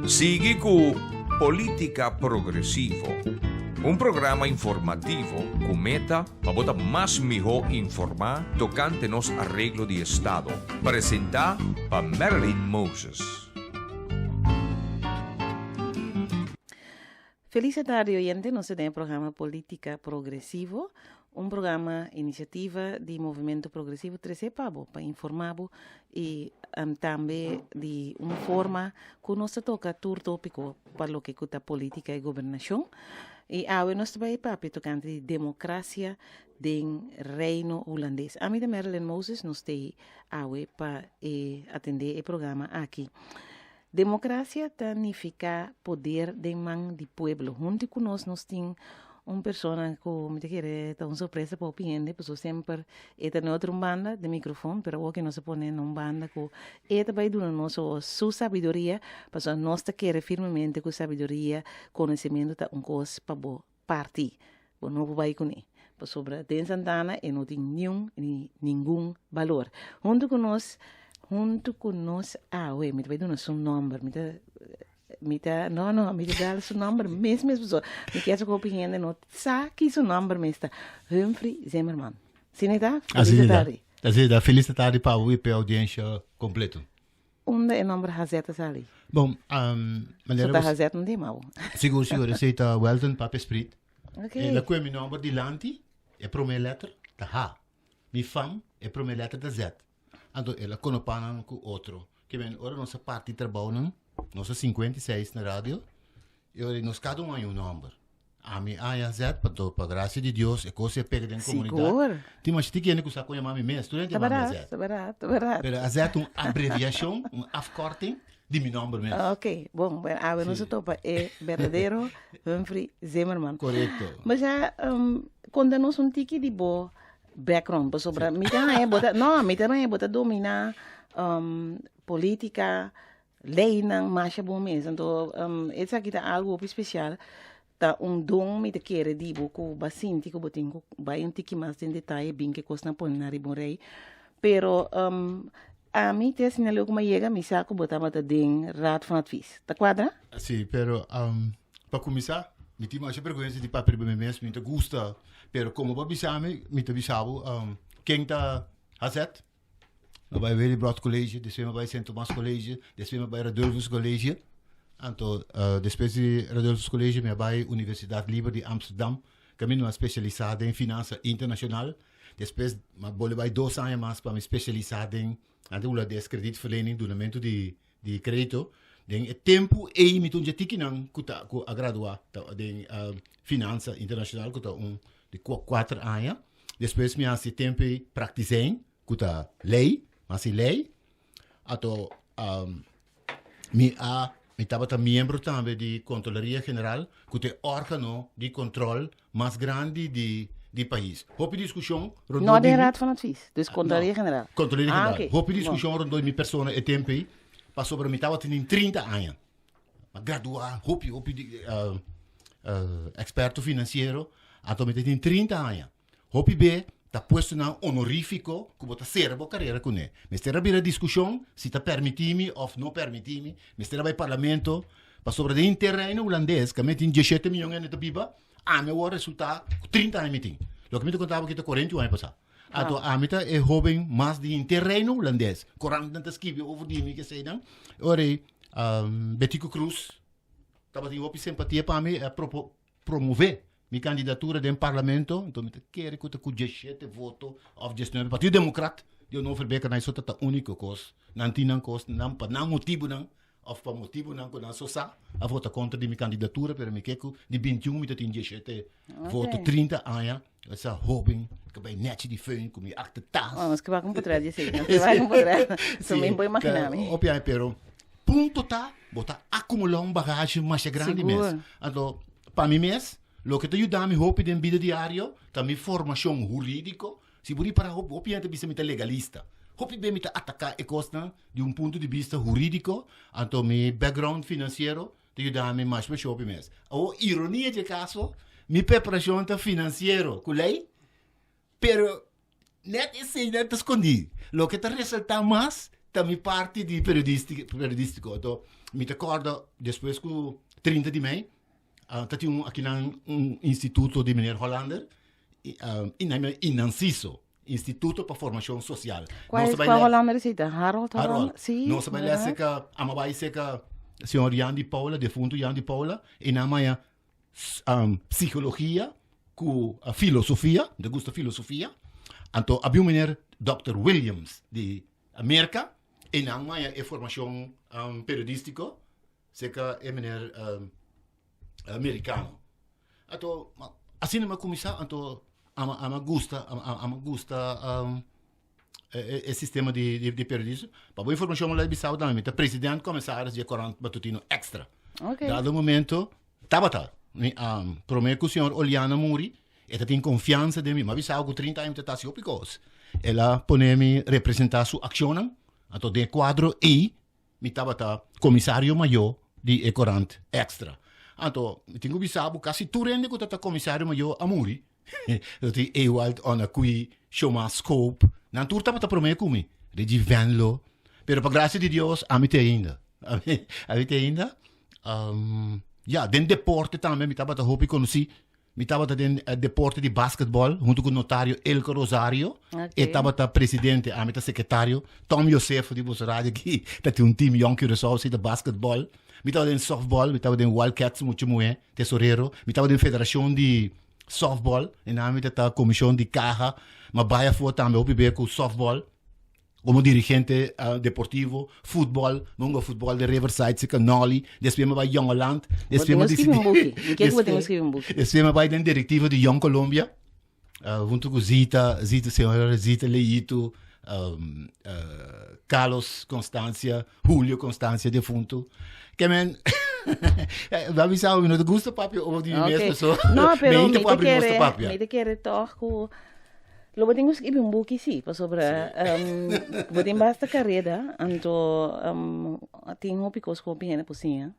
Sigui ku Polítika Progresivo, un programa informativo ku meta pa bo ta mas mihó informá tokante nos areglo di estado, presentá pa Marilyn Moses. Felis tardi oyente, nos ta den e programa Polítika Progresivo, un programa inisiativa di Movimento Progresivo trese pa bo, pa informa bo i tambe di un forma ku nos ta toka tur tópiko pa loke ku ta polítika i gobernashon. I awe nos ta bai papia tokante di demokrasia den Reino Hulandes. Ami ta Marilyn Moses, nos t'ei awe pa e atendé e programa aki. Demokrasia ta nifiká poder den man di pueblo. Huntu ku nos nos tin un persona ku mi ta kere ta un sorpresa pa hopi hende pasobra semper e ta na otro un banda di mikrofon pero awoki nos a pone na un banda ku e ta bai duna nos su sabiduria pasobra nos ta kere firmemente ku sabiduria, konosementu ta un kos pa bo parti. Bo no por bai kuné pasobra den Santana e no tin niun ni ningun balor. Huntu ku nos huntu ku nos awe mi ta bai duna su nòmber mi ta mi ta no no mi ta dal su nòmber mes mes pasobra mi kier sa ku hopi hende no sa ki su nòmber mes ta Humphrey Zimmerman. Asina ta? Felis tardi. Asina ta. Felis tardi pa bo i pa e audiensha kompleto. Unda e nomber Hazet a sali? Bon, manera So ta Hazet un tema bo. Sigur, sigur, esei ta Welton Pape Sprit. Ok. E la kue mi nomber dilanti, e prome letter ta H. Mi fam, e prome letter ta Z. Anto el a konopa nan ku otro. Ke men, ora nos a parti trabounan, nos a 56 na radio, E ora nos kada un haña un nòmber. Ami haña zèt pato pa grasia di Dios e kos a pega den komunidat. Sigur. Tin masha tin kende ku sa kon yama mi mes. Tur hende Ta yama mi barat, Zèt. ta barat, ta barat. Pero a zèt un abreviashon, un afkorting di mi nòmber mes. Ok, bon, bueno, awe nos a Sí. topa e berdadero Humphrey Zimmerman. Korekto. Masha, konta nos un tiki di bo background, pasobra mi ta haña bo ta, no, mi ta haña bo ta dominá politika, Leynan masha bon mes. Anto esaki ta algo hopi special. Ta un don mi ta kere di bo ku bo a sinti ku bo tin ku bai un tiki mas den detaye bin ke kosnan pone na riba un rei. Pero ami te asina leu ku mi a yega mi sa ku bo tabata den Raad van Advies. Ta kuadra? Si, pero pa kuminsá mi tin masha bergwensa di papia riba mi mes, mi ta gusta, pero komo bo a bisa mi, mi ta bisa bo ken ta hazet. Mi bai Willibrord College, despues mi bai Sint Thomas College, despues mi bai Radulphus College. Anto despues di Radulphus College mi a bai Universidad Liber di Amsterdam, kaminda mi a spesialisá den finansa internashonal. Despues mi a bolbe bai dos aña mas pa mi spesialisá den antes hulandes kredietverlening, dunamentu di di kredito. Den e tempu ei mi ta un dje tikinan ku ta ku a gradua den finansa internashonal ku ta un di kuater aña. Despues mi hasi tempu ei praktisijn ku ta lei, mi hasi lei. Ato mi a mi tabata miembro tambe di Controlaria General ku ta e organo di control mas grandi di di pais. Hopi diskushon rondó No den Raad van Advies, dus Controlaria General. Controlaria General. Ah, Hopi diskushon rondó di mi persona e tempu ei pasobra mi tabata tin 30 aña. Mi a gradua hopi hopi di eksperto finansiero anto mi ta tin 30 aña. Hopi be ta puestonan honorífiko ku bo ta sera bo karera kuné. Mester a bira diskushon si ta permití mi òf no permití mi. Mester a bai parlamento pasobra den henter Reino Hulandes ku mi tin diesshete mion hende ta biba, ami awor resultá ku 30 aña mi tin. Loke mi ta konta bo aki ta 41 aña pasá. Anto ami ta e hóben mas di henter Reino Hulandes. Korantnan ta skibi over di mi keseinan. Ora ei Betico Croes tabatin hopi simpatia pa mi, a promové mi kandidatura den parlamento, enton mi ta kere ku ta ku diesshete voto òf diesnuebe. Partido Demokrat di Onno Verbeke nan esota ta úniko kos. Nan tin nan kos, nan pa nan motibunan òf pa motibunan ku nan so sa a vota kontra di mi kandidatura, pero mi ke ku di bintiun mi ta tin diesshete voto, 30 aña, esa hóben ku bai nèchi di feun ku mi akte tas. Oh, nos ke wak un potrèt di esei, nos ke wak un potrèt. So mi por imaginá mi. Hopi aña, pero punto ta bo ta akumulá un bagashi masha grandi mes. Sigur. Anto, pa mi mes, loke ta yuda mi hopi den bida diario ta mi formashon hurídiko. Si bo ripará hopi, hopi hende ta bisa mi ta legalista. Hopi be mi ta ataká e kosnan di un punto di bista hurídiko, anto mi background finansiero ta yuda mi masha masha hopi mes. Awor, ironia dje kaso, mi preparashon ta finansiero ku lei, pero nèt esei nan ta skondí. Loke ta resaltá mas. ta mi parti di periodístico. Anto mi ta kòrda despues ku 30 di mei uh, ta tin un akinan un instituto di meneer Hollander i, uh, i nan Inanciso, Instituto pa Formashon Sosial. Cuál, Nos bai cuál les- Hollander is het? Harold Harold. Hollander? Sí, Nos bai les verdad? seka, ama bai seka señor Jan di Paula, defunto Jan di Paula, i nan maya um, psicologia ku uh, filosofia, de gusta filosofia. Anto había un meneer Dr. Williams di Amerika, i nan maya e formacion um, periodístico, seka e meneer um, americano. Anto, asina mi a kuminsá, anto ama ama gusta, ama gusta um, e, e sistema di, di, di periodismo. Pa bo informashon, mi bisa tambe, mi ta president commissaris di e Corant Matutino Extra. Okay. Dado momento, tabata, mi, um, promé ku señor Oliana muri, e ta tin konfiansa den mi. Mi a bisa ku 30 aña mi ta hasi hopi kos. El a pone mi representá su akshonnan, anto den e kuadro ei, Mi tabata komisario mayó di e korant Extra. Anto, mi tin ku bisa bo, kasi tur hende ku tabata komisario mayó a muri. Lo tin Ewald Onaquie, Shoma Scope, nan tur tabata promé ku mi. Reggie Venlo. Pero pa grasia di Dios, ami te ainda. Ami, ami te ainda. Ya, den deporte tambe mi tabata hopi konosí. Mi tabata den eh, deporte di basketball hunto ku notario Elko Rosario. Ok. E tabata presidente, ami ta secretario. Tom Josefo di boso radio aki ta tin un team Jong Curaçao si ta basketball. Mi tabata den softball, mi tabata den Wildcats mucho muhé, tesorero. Mi tabata den federacion di softball, en ami ta ta comisión di caja. Ma bai afó tambe hopi be ku softball. Como dirigente deportivo, futbol, mi hunga futbol den Riverside, cerca Nolly, despues mi bai Jong Holland, despues mi Bo tin un buki, mi ke ku bo tin un skibi un buki. Despues mi bai den directiva di Jong Colombia, hunto cu Zita, Zita, señora Zita Leito, Carlos Constancia, Julio Constancia defunto. Ke men, bo a bisa mi no ta gusta papia over di mi mes, Ok. paso No, pero mi mi ta te por abri nos ta kere, papia. mi te kere toch ku Lo bo tin ku skibi un buki sí, pasobra bo tin basta kareda, anto tin hopi kos ku hopi hende por siña.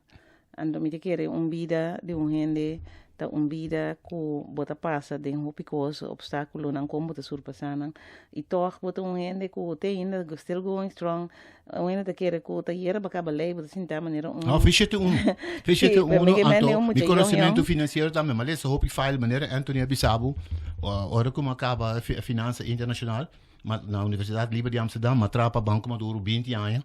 Anto mi ta kere un bida di un hende ta un bida ku bo ta pasa den hopi kos, opstákulonan, kon bo ta surpasá nan. I tòg bo ta un hende ku te ainda still going strong. Un hende ta kere ku ta yera bo kaba lei, bo ta sinta manera un. No, fishete un. Fishete Sí, pero uno, mi ke mende anto un mi mucha yong konosementu yong. finansiero tambe. Mi a lesa hopi file manera Anthony a bisa bo, ora ku mi a kaba finansa internashonal ma na Universidat Liber di Amsterdam, mi a traha pa Banko Maduro binti aña.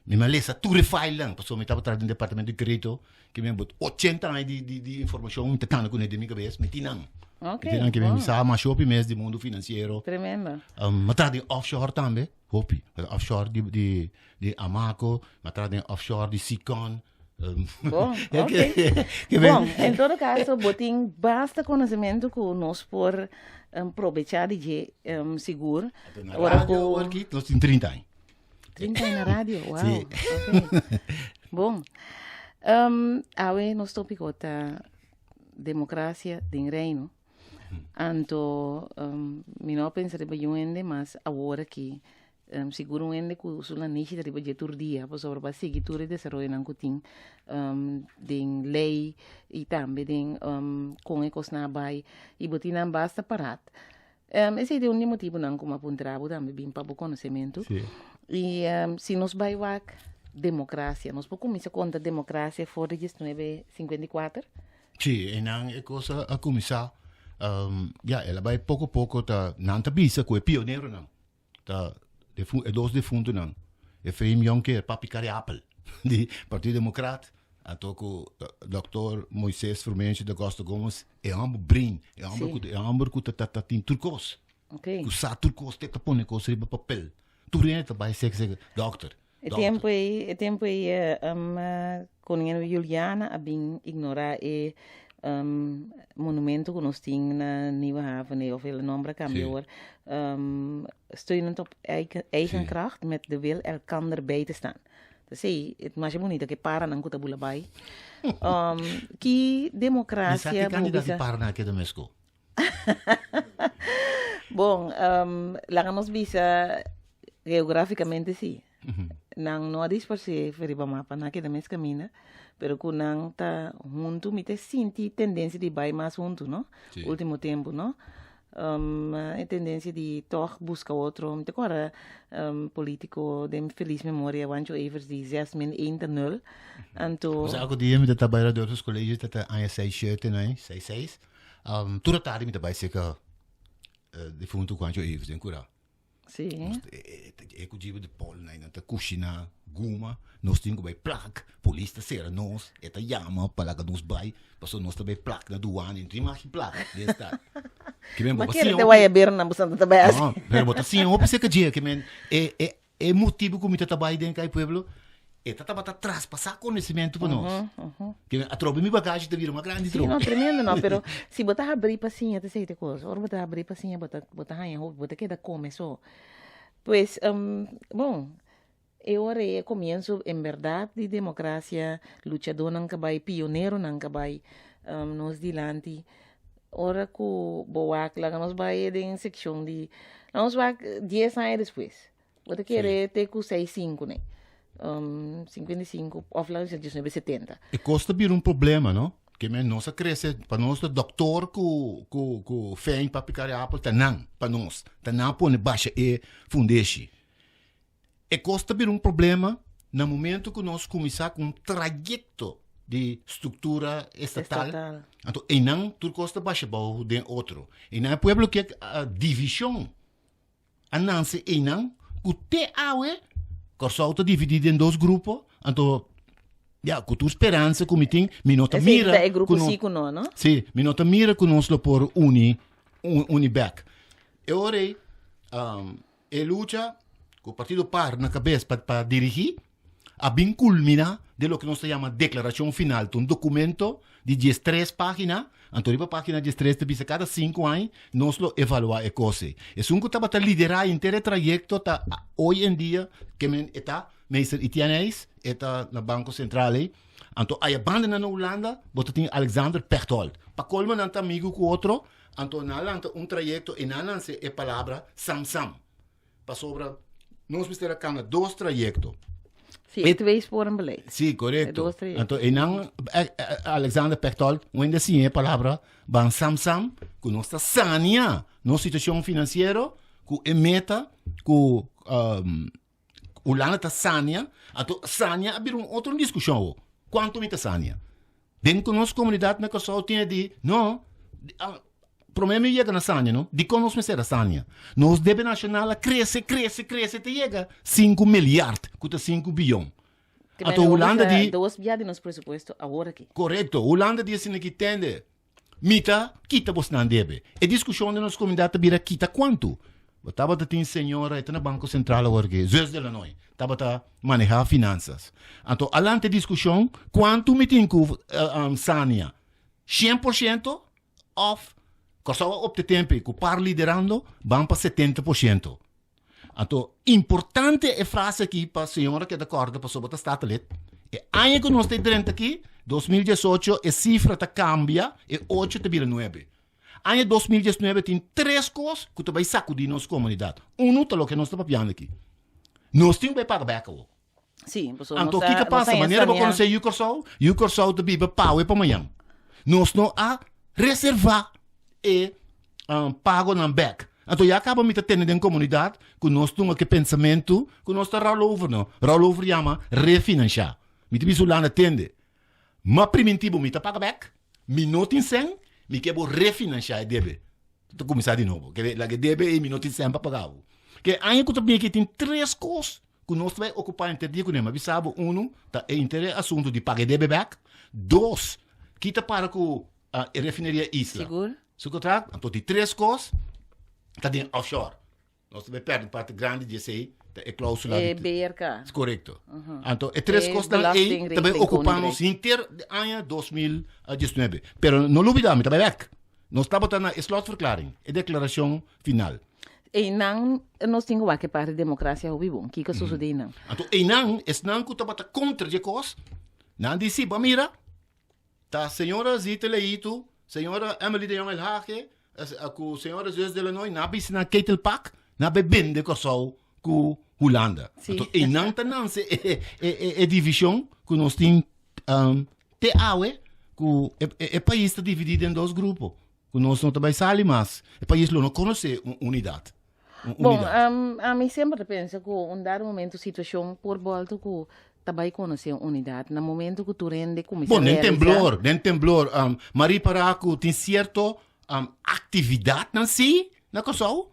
Mi a lesa tur e filenan, pasobra mi tabata traha den departamento di kredito, ke mi a bot ochenta aña di di di informashon mi ta kanda kuné den mi kabes, mi tin nan. Ok, Mi tin nan ke mi bon. sa masha hopi mes di mundu finansiero. Tremendo. Mi a traha den offshore tambe. Hopi. Offshore di, di, di Amaco, ma tra den offshore di Sicon. Bon, ok. Bon, en todo caso, bo tin basta conocimiento cu nos por um, probecha di dje um, sigur. Na radio, Ora cu... aki, nos tin 30 aña. 30 aña na radio, wow. Sí. Ok. Bon. Um, awe nos tópico ta democracia den reino. Anto mi no a pensa riba yu hende mas awor aki sigur un hende ku su lanishi ta riba dje tur dia pasobra bo a sigui tur e desaroyonan ku tin den lei i tambe den kon e kosnan a bai i bo tin nan basta parat. Esei ta un di motibunan ku mi a puntra bo tambe bin pa bo konosementu i si nos bai wak demokrasia nos por kuminsa konta demokrasia for di diesnuebe sinkuenta i kuater? Sí, e nan e cosa a cuminsa, um, ya, el a bai poco poco ta, nan ta bisa cu e pioneronan, ta defu, e dos defuntonan, Efraim Jonker, Papi Cariapel, di Partido Democrat, anto cu Doctor Moises Frumencio da Costa Gomez, e homber brain, e homber Sí. cu, e homber cu ta, ta, ta tin tur cos, Ok. cu sa tur cos, te ta pone cos riba papel. Tur hende ta bai sek sek, dokter. E tempu ei, e tempu ei um, koningin Juliana a bin ignorá e um, monumento ku nos tin na Nieuwe Haven, nee, of el nombre a cambia Sí. hoor. Um, steunend op eigen, eigen Sí. kracht met de wil elkander bij te staan. Dus sí, het masha bonito ke paranan ku ta bula bai. Um, ki Mi sa democracia ke bo kandidat di bisa? para na keda mesko. Bon, um, laga nos bisa geograficamente sí. Nan no a dispersé riba mapa, nan a keda mes caminda, pero cu nan ta hunto, mi ta sinti tendencia di bai mas hunto, no? Sí. Ultimo tempo, no? E tendencia di toch busca otro. Mi ta corda politico den feliz memoria Wancho Evers di 6 min 1 ta 0. Anto. Bo sa algo dia mi ta tabay na Dorpers College ta ta aña 6 7 nai, 6 6. Tur a tardi mi ta bay cerca difunto Juancho Evers den cura. Sí. E ku djiba di pol nai nan ta kushina guma, nos tin ku bai plak, polis ta sera nos, e ta yama pa laga nos bai, pasobra nos ta bai plak na duana, no tin mas plak den stad. Ke men bo ta siña hopi. Ma kere te wayabero nan boso ta bai hasi. No, pero bo ta siña hopi serka dje, ke men e e e motibu ku mi ta ta bai den kai pueblo, e ta tabata traspasá konosementu pa nos. Ke men atrobe mi bagashi ta bira mas grandi Sí, no, tremendo no, pero si bo ta habrí pa siña ta esei ta kos. Ora bo ta habrí pa siña bo ta bo ta haña hopi, bo ta keda kome so. Pues, bon, e ora ei e komienso en bèrdat di demokrasia, luchadónan ka bai, pioneronan ka bai nos dilanti. Ora ku bo wak laga nos bai den sekshon di, laga nos wak dies aña despues. Bo ta kere te ku seis sinku ne. 55 of laga bisa diesnuebe setenta. E kos ta bira un problema no. Ke men nos a krese pa nos ta doktor ku ku ku fein pa picar e apel ta nan pa nos. Ta nan a pone basha e fundeshi. E kos ta bira un problema na momento ku nos kuminsá ku un trayekto di struktura estatal. Estatal. Anto einan tur kos ta basha bou den otro. Einan e pueblo ke divishon. A nanse einan ku te awe Kòrsou ta dividí den dos grupo, anto ya ku tur speransa ku mi tin, mi no ta Esei mira ta e grupo ku no sí ku no, no? Sí, mi no ta mira ku nos lo por uni uni bèk. E ora ei e lucha ku partido par na kabes pa pa dirigí a bin kulminá den loke nos ta yama Deklarashon Final, ta un dokumento di diestres página, anto riba página diestres ta bisa kada sinku aña nos lo evaluá e kos ei. Esun ku tabata liderá henter e trayekto ta hoy en dia ke men e ta Meester Etienne Eijs, e ta na Banko Sentral ei. Anto aya bandanan na Hulanda bo ta tin Alexander Pechtold. Pa kolmo nan ta amigu ku otro, anto nan a lanta un trayekto i nan a lansa e palabra Sam Sam. Pasobra nos mester a cana dos trayecto. Sí, e tweesporenbeleid. Sí, correcto. Dos trayecto. Anto, einan Alexander Pechtold, wende siña e palabra ban sam sam, ku nos ta sania nos situacion financiero, ku e meta ku um, Hulanda ta sania, anto sania a bira un otro discusion awo. Cuanto mi ta sania? Den ku nos komunidat na Kòrsou tin e di, no, promé mi yega na sania no, dikon nos mester a sania? Nos debe nashonal a krese, krese, krese te yega sinku milyard, ku ta sinku biyon. Anto Hulanda di. Dos bia di nos presupuesto awor aki. Korekto, Hulanda di asina ki tende, Mi ta kita bosnan debe. E diskushon den nos komunidat ta bira kita kuantu. Bo tabata tin señora, e ta na Banko Sentral awor ke, Zus de Lanoy, tabata manehá finansas. Anto a lanta e diskushon, kuantu mi tin ku sania? 100% òf Kòrsou a opta tempu ku par liderando ban pa 70%. Anto, importante e frase aki pa señora keda kòrda pasobra bo ta statenlid. E aña ku nos ta drenta aki, 2018, e sifra ta kambia, e ocho ta bira nuebe. Aña 2019 tin tres kos ku ta bai sakudí nos komunidat. Unu ta loke nos ta papiando aki. Nos tin ku bai paga bèk awor. Sí, pasobra Anto nos kiko ta, nos pasa? ta Manera bo ensañá. konosé Yu Kòrsou, Yu Kòrsou ta biba pawe pa mañan. Nos no a reservá e pagonan bèk. Anto ya kaba mi ta tene den komunidat ku nos tuma ke pensamentu ku nos ta rollover no. Rollover yama refinanshá. Mi ta bisa Hulanda tende, m'a primintí bo mi ta paga bèk, mi no tin sèn, mi ke bo refinanshá e debe. Ta kuminsá di nobo. Ke laga e debe ei mi no tin sèn pa paga bo. Ke aña ku ta bini aki tin tres kos ku nos ta bai okupá henter dia kuné. Mi a bisa bo, unu ta e henter e asuntu di paga e debe bèk. Dos, ki ta para ku e refineria Isla. Sigur. Su kontrakt. Anto di tres kos ta den offshore. Nos ta bai pèrdè parti grandi di esei, ta e klausula E di. BRK. Korekto. Anto e tres E kosnan ei ta bai belastingregeling okupá nos Koninkrijk. henter aña 2019. Pero no lubidá, mi ta bai bèk. Nos tabata na e slotverklaring, e deklarashon final. Einan nos tin ku wak e parti demokrasia hopi bon. Kiko a sosodé einan? Anto einan esnan ku tabata kontra dje kos, nan di si, bo a mira, ta señora Zita Leito, señora Emily de Jong Elhage, ku señora Zeus de Lanoy, nan a bisa nan ketelpak, nan a bai bende Kòrsou ku Hulanda. Anto einan ta nanse e divishon ku nos tin te awe, ku e pais ta dividí den dos grupo. Ku nos no ta bai sali mas. E pais lo no konosé un unidat. Un Bon, unidat. ami semper ta pensa ku un dado momento situashon por bolto ku ta bai konosé un unidat. Na momento ku tur hende kuminsá Bon, den realisá. temblor, den temblor, m'a ripará ku tin sierto aktividatnan sí na Kòrsou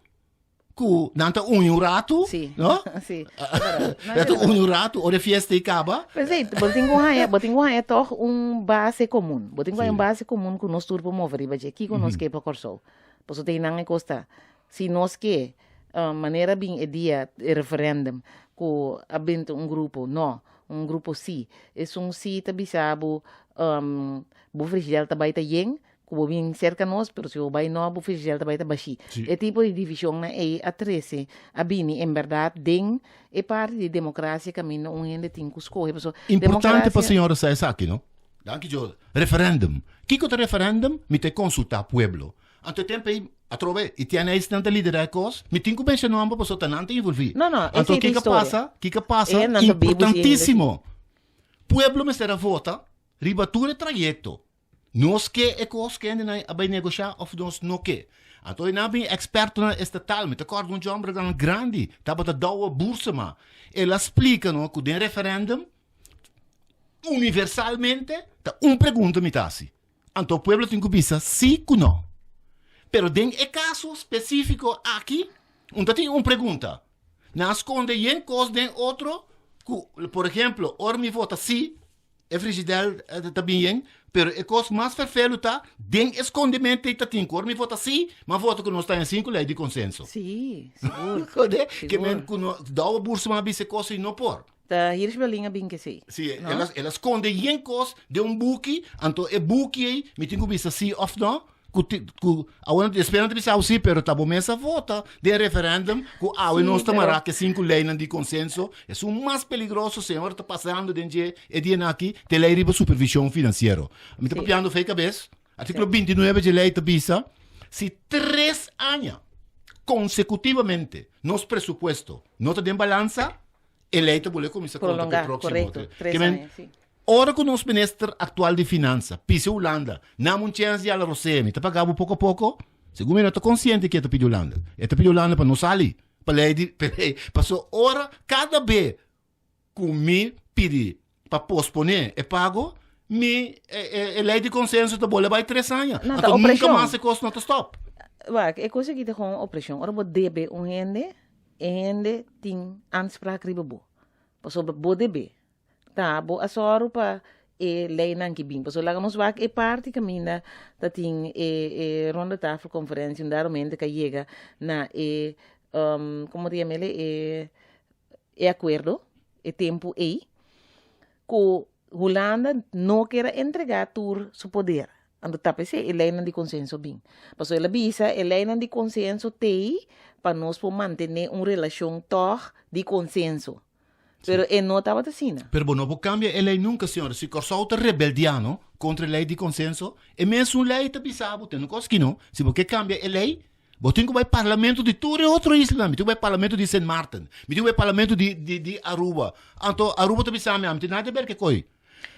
ku nan ta uni un ratu, Sí, no? sí. Verdad. No, Nan ta verdad. uni un ratu, ora e fiesta ei kaba. P'esei, bo tin ku haña, bo tin ku haña tòg un base komun. Bo tin ku haña Sí. un base komun ku nos tur por move riba dje. Kiko nos ke pa Kòrsou? Pasobra ta einan e kos ta. Si nos ke, manera bin e dia e referendum ku a binti un grupo no, un grupo sí. Esun sí ta bisa bo, bo frigidèr ta bai ta yen, Ku bo bin serka nos, pero si bo bai no, bo fishel ta bai ta bashí. Sí. E tipo di divishonnan ei a trese, a bini en bèrdat den e parti di demokrasia kaminda un hende tin ku skohe. Pasobra Importante pa demokrasia. señora sa esaki, no? Danki Joe. Referendum. Kiko ta referendum? Mi ta e konsultá pueblo. Anto e tempu ei, atrobe, i TNA's-nan ta liderá e kos. Mi tin ku mensha nomber pasobra ta nan ta involví. No, no, Anto esei ta kiko a historia. pasa? Kiko a E pasa? hendenan ta bibu si hende. Importantísimo. Pueblo mester a vota riba tur e trayekto. Nos ke e kos ku hendenan a bai negoshá òf nos no ke? Anto e nan bin ekspertonan estatal, mi ta kòrda un jòmbernan grandi, tabata Douwe Boersema. El a splika nos ku den referèndum universalmente ta un pregunta mi ta hasi. Anto pueblo tin ku bisa sí ku no. Pero den e kaso spesífiko aki, un ta tin un pregunta. Nan a skonde yen kos den otro ku, por ehemplo, ora mi vota sí, E frigidèr ta bin yen, pero e kos mas ferfelu ta den e skondimento ei ta tin ku ora mi vota sí, m'a vota ku nos ta en sinku lei di konsenso. Sí, sigur. Kode? Ke Sigur. men ku no Douwe Boersema a bisa e kos ei no por. Ta Hirsch Berlin a bin ke sí. Sí, No? el a el a skonde yen kos den un buki, anto e buki ei mi tin ku bisa sí òf no. Ku ti ku awe despues nan ta bisa awe si pero ta bo mes a vota den referendum ku awe Sí, nos ta pero mara ke sinku leinan di konsenso esun mas peligroso señor ta pasando den dje e dianan aki te lei riba supervision finansiero mi ta Sí. papiando fei kabes artikulo Sí. 29 dje lei ta bisa si tres aña konsekutivamente nos presupuesto no ta den balansa e lei ta bole kuminsa konta pa e Prolongá, próksimo korekto, tres Ke men aña, sí. Ora ku nos minister aktual di finansa pisa Hulanda, nam un chèns di ala rosé, mi ta paga bo poko poko. Segun mi no ta konsiente ke e ta pidi Hulanda. E ta pidi Hulanda pa no sali, pa lei di, pa lei. Paso ora kada be ku mi pidi pa posponé e pago, mi e, e, e lei di konsenso ta bole bai tres aña. No, ta Anto nunka opreshon. mas e kos no ta stòp. Wak, e kos aki ta gewoon opreshon. Ora bo debe un hende, e hende tin aanspraak riba bo. Pasobra bo debe. Ta bo a sòru pa e leinan ki bin. Pasobra laga nos wak e parti kaminda ta tin e e ronde tafel konferensia un dado momento ka yega na e komo ta yama ele e e akuerdo e tempu ei ku Hulanda no kier a entregá tur su poder. Anto ta p'esei e leinan di konsenso bin. Pasobra el a bisa e leinan di konsenso t'ei pa nos por mantené un relashon tòg di konsenso. Pero e no tabata asina. Pero bo no por cambia e ley nunca, señores. Si Corsou ta rebeldia no contra e ley di consenso, e mesun ley ta bisa bo, tene cos ki no, si bo ke cambia e ley, bo tin cu bay parlamento di tur e otro islanan. Mi tin cu bay parlamento di Sint Maarten, mi tin cu bay parlamento di di di Aruba. Anto Aruba ta bisa mi, ami tin nada di ber ke coy.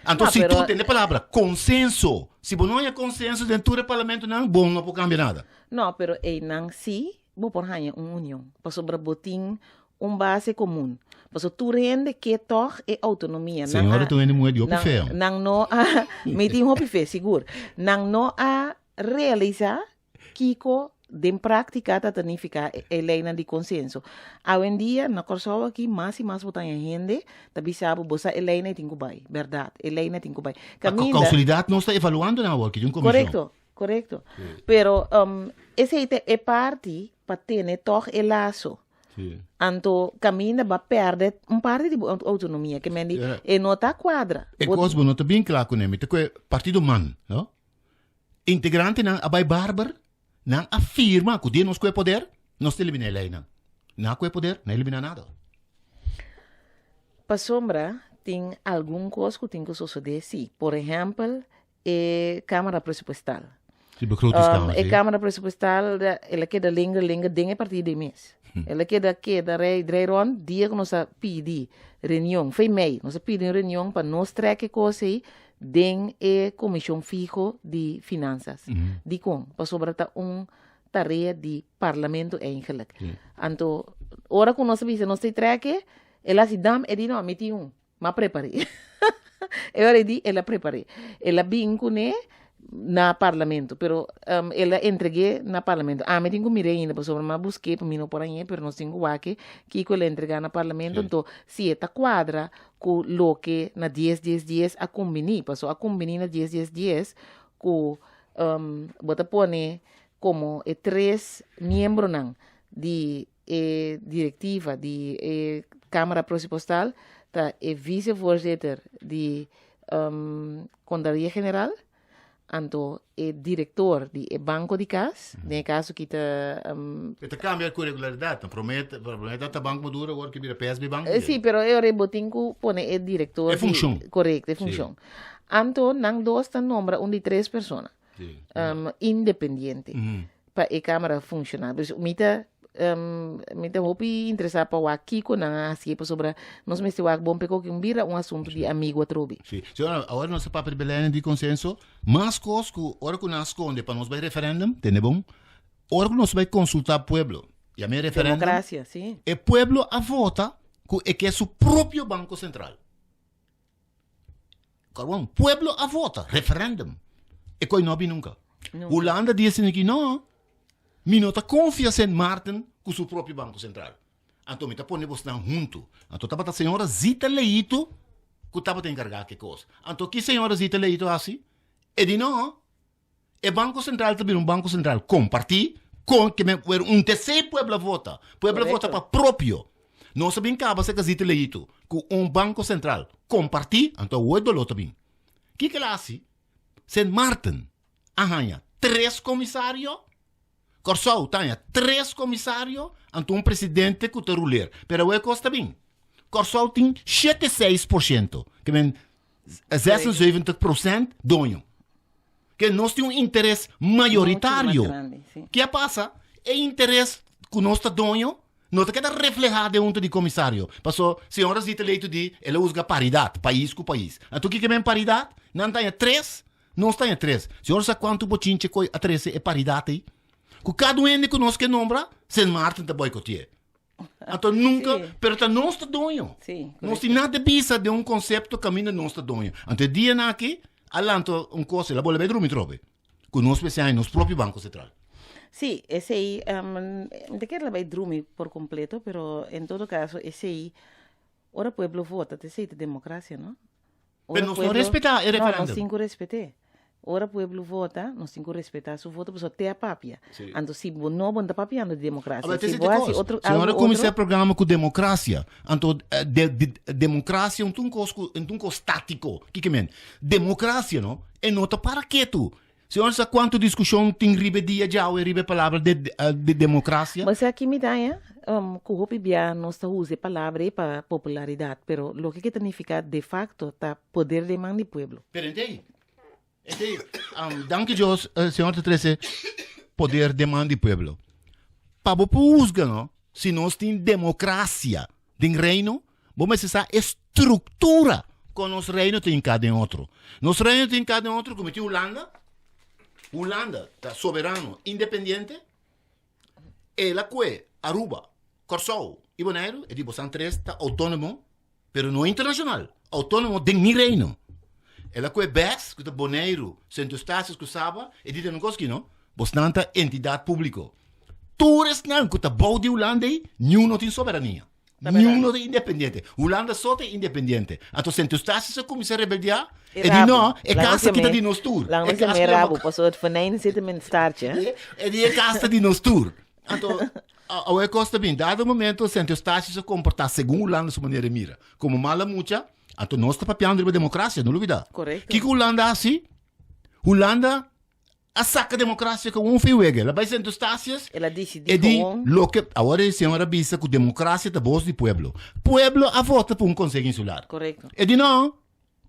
Anto No, si pero tu tende palabra consenso, si bo no haya consenso den tur e parlamentonan, bo no por cambia nada. No, pero eynan si bo por haña un union, pasobra bo tin un base komun. Pasobra tur hende ke tòg e outonomia. Nan Señora a, ta un hende muhé di hopi nan, fe. nan no a, mi tin hopi fe, sigur. Nan no a realisá kiko den práktika ta ta nifiká e, e leinan di konsenso. Awendia na Kòrsou aki mas i mas bo ta haña hende ta bisa bo, bo sa e leinan tin ku bai, bèrdat, e leinan tin ku bai. A Kaminda. kausalidat nos ta evaluando nan awor aki di un komishon. Korekto, korekto. Pero esei ta e parti pa tene tòg e laso. Sí. Anto kaminda ba perde un parti di bo autonomia ke men di Ja. e no ta kuadra. E Bo kos bo no ta bin kla kuné. Mi ta kue partido man, no? Integrantenan a bai barber, nan a firma ku dia nos kue poder, nos ta eliminá e leinan. Nan a kue poder, no a eliminá nada. Pasobra tin algun kos ku tin ku sosodé sí. Por ehèmpel, e Cámara Presupuestal. Sí, begrotingskamer, E sí. Cámara Presupuestal, el a keda linger, linger den e partido di mes. El a keda, keda rei, drei rond, dia ku nos a pidi reunion, fei mei, nos a pidi un reunion pa nos trek e kos ei, den e komishon fiho di finansas. Dikon? Pasobra ta un tarea di parlamento eigenlijk. Anto ora ku nos a bisa nos ta trek el a hasi dam e di no mi tin un. M'a prepar'é. E ora ei di el a prepar'é. El a bin kuné na parlamento, pero el a entreg'é na parlamento. Ami tin ku mir'é ainda pasobra mi a busk'é pa mi no por hañ'é, pero nos tin ku wak kiko el a entregá na parlamento. Anto, si e ta kuadra ku loke na dies dies dies a kumbiní, pasobra a kumbiní na dies dies dies ku bo ta pone komo e tres miembronan di E direktiva di e Kámara Presupostal ta e visevoorzitter di Kontaduria General, anto e direktor di e Banko di Kas, den e kaso ki ta. E ta kambia ku regularidat. Promé promé ta Banko Maduro, awor ke bira PSB Bank. Sí, pero e ora bo tin ku pone e direktor. E funshon. Korekto, e funshon. Anto nan dos ta nombra un di tres persona. Independiente. Pa e camera funciona. Dus mi ta mi ta hopi interesa pa wak kiko nan a hacié pasobra nos mester wak bon p'e koki un bira un asunto di amigo atrobe. Sí. Señora, awor nos ta papia di Belén di consenso. Mas cos cu ora cu nan a sconde pa nos bay referendum, tende bon, ora cu nos bay consulta pueblo, yam'e referendum, Democracia, sí. e pueblo a vota cu e ke su propio Banco Central. Carbon, pueblo a vota, referendum. E koi no a bin nunca. Hulanda di esaki ki no, mi no ta confia Sint Maarten cu su propio Banco Central. Anto mi ta pone bosnan hunto. Anto tabata señora Zita Leito cu tabata encarga ki cos. Anto ki señora Zita Leito haci? E di no, E Banco Central ta bira un Banco Central comparti con ke men wer un tercer pueblo a vota. Pueblo a vota pa propio. Nos a bin caba se casita leito cu un Banco Central comparti, anto awor e dolor ta bin. Kiko el a haci? Sint Maarten a haña tres comisario, Corsou ta haña tres comisario, anto un presidente cu ta ruler. Pero awor e cos ta bin. Corsou tin 76%, ke men 76% doño. Ke nos tin un interes mayoritario. Ke a pasa? E interes ku nos ta doño no ta keda reflehá den hunta di komisario. Paso señora Zita Leito di el a husga paridat, pais ku pais. Anto kiko men paridat? Nan ta haña tres, nos ta haña tres. Señor sa kuantu bochinche ku a trese e paridat ei? Ku kada un hende ku nos ke nombra, Sint Maarten ta boikote'é. Anto nunca, sí. Pero ta nos ta doño. Sí, nos tin nada de bisa de un concepto camino nos ta doño. Anto e dia na aki, alanto un cosa, la bola bij drumi trobe. Ku nos mester hay nos propio Banco Central. Sí, esei, um, te quiero la bij drumi por completo, pero en todo caso, esei, ora pueblo vota, te esei ta democracia, no? Pero nos no respetá e referéndum. No, nos tin ku respeté. Ora pueblo vota, nos tin ku respetá su voto, pasobra te a papia. Sí. Anto si bo no, bo no ta papiando di demokrasia. Aba, Si te bo hasi kos. otro, Si ora algo kuminsá otro, programa ku demokrasia, anto eh, de, de, demokrasia un ta un kos ku, un ta un kos statiko. Kiko men? Demokrasia, no? E no ta para ketu. Si ora sa kuantu diskushon tin riba e dia djawe riba e palabra de, de demokrasia? Bo sa ki mi daña? Um, ku hopi bia nos ta usa e palabra ei pa popularidat, pero loke ke ta nifiká de facto ta poder den man di pueblo. Pero entei, entei, um, danki Dios, eh, Señor ta trese poder den man di pueblo. Pa bo por husga, no, si nos tin demokrasia den reino, Bo mester sa e struktura kon nos reino ta hinká den otro. Nos reino ta hinká den otro komo tin Hulanda. Hulanda ta soberano, independiente. El a kue Aruba, Kòrsou i Boneiru. E di bosan tres ta outónomo, pero no internashonal. Outónomo den mi reino. El a kue bes, ku ta Boneiru, Sint Eustatius ku Saba. E di den un kos ki no, bosnan ta entidat públiko. Tur esnan ku ta bou di Hulanda ei, niun no tin soberania. Ni uno ta independiente. Hulanda so ta independiente. Anto Sint Eustatius a kuminsá rebeldiá. E E di rabo. no, e Laat kas aki ta me- di nos tur. Laat E me kas me ku rabo, paso het venijn zit hem in het staartje. hè? E di e kas ta di nos tur. Anto, awe kos ta bin. Dado momento Sint Eustatius a komportá segun Hulanda su manera di mira. Komo mala mucha, anto nos ta papiando riba demokrasia, no lubidá. Korekto. Kiko Hulanda a hasi? Hulanda a saca democracia con un fiwege. La bai Sint Eustatius. El a decidi E di gewoon. loke awor e señor a bisa cu democracia ta voz di pueblo. Pueblo a vota pa un consejo insular. Correcto. E di no,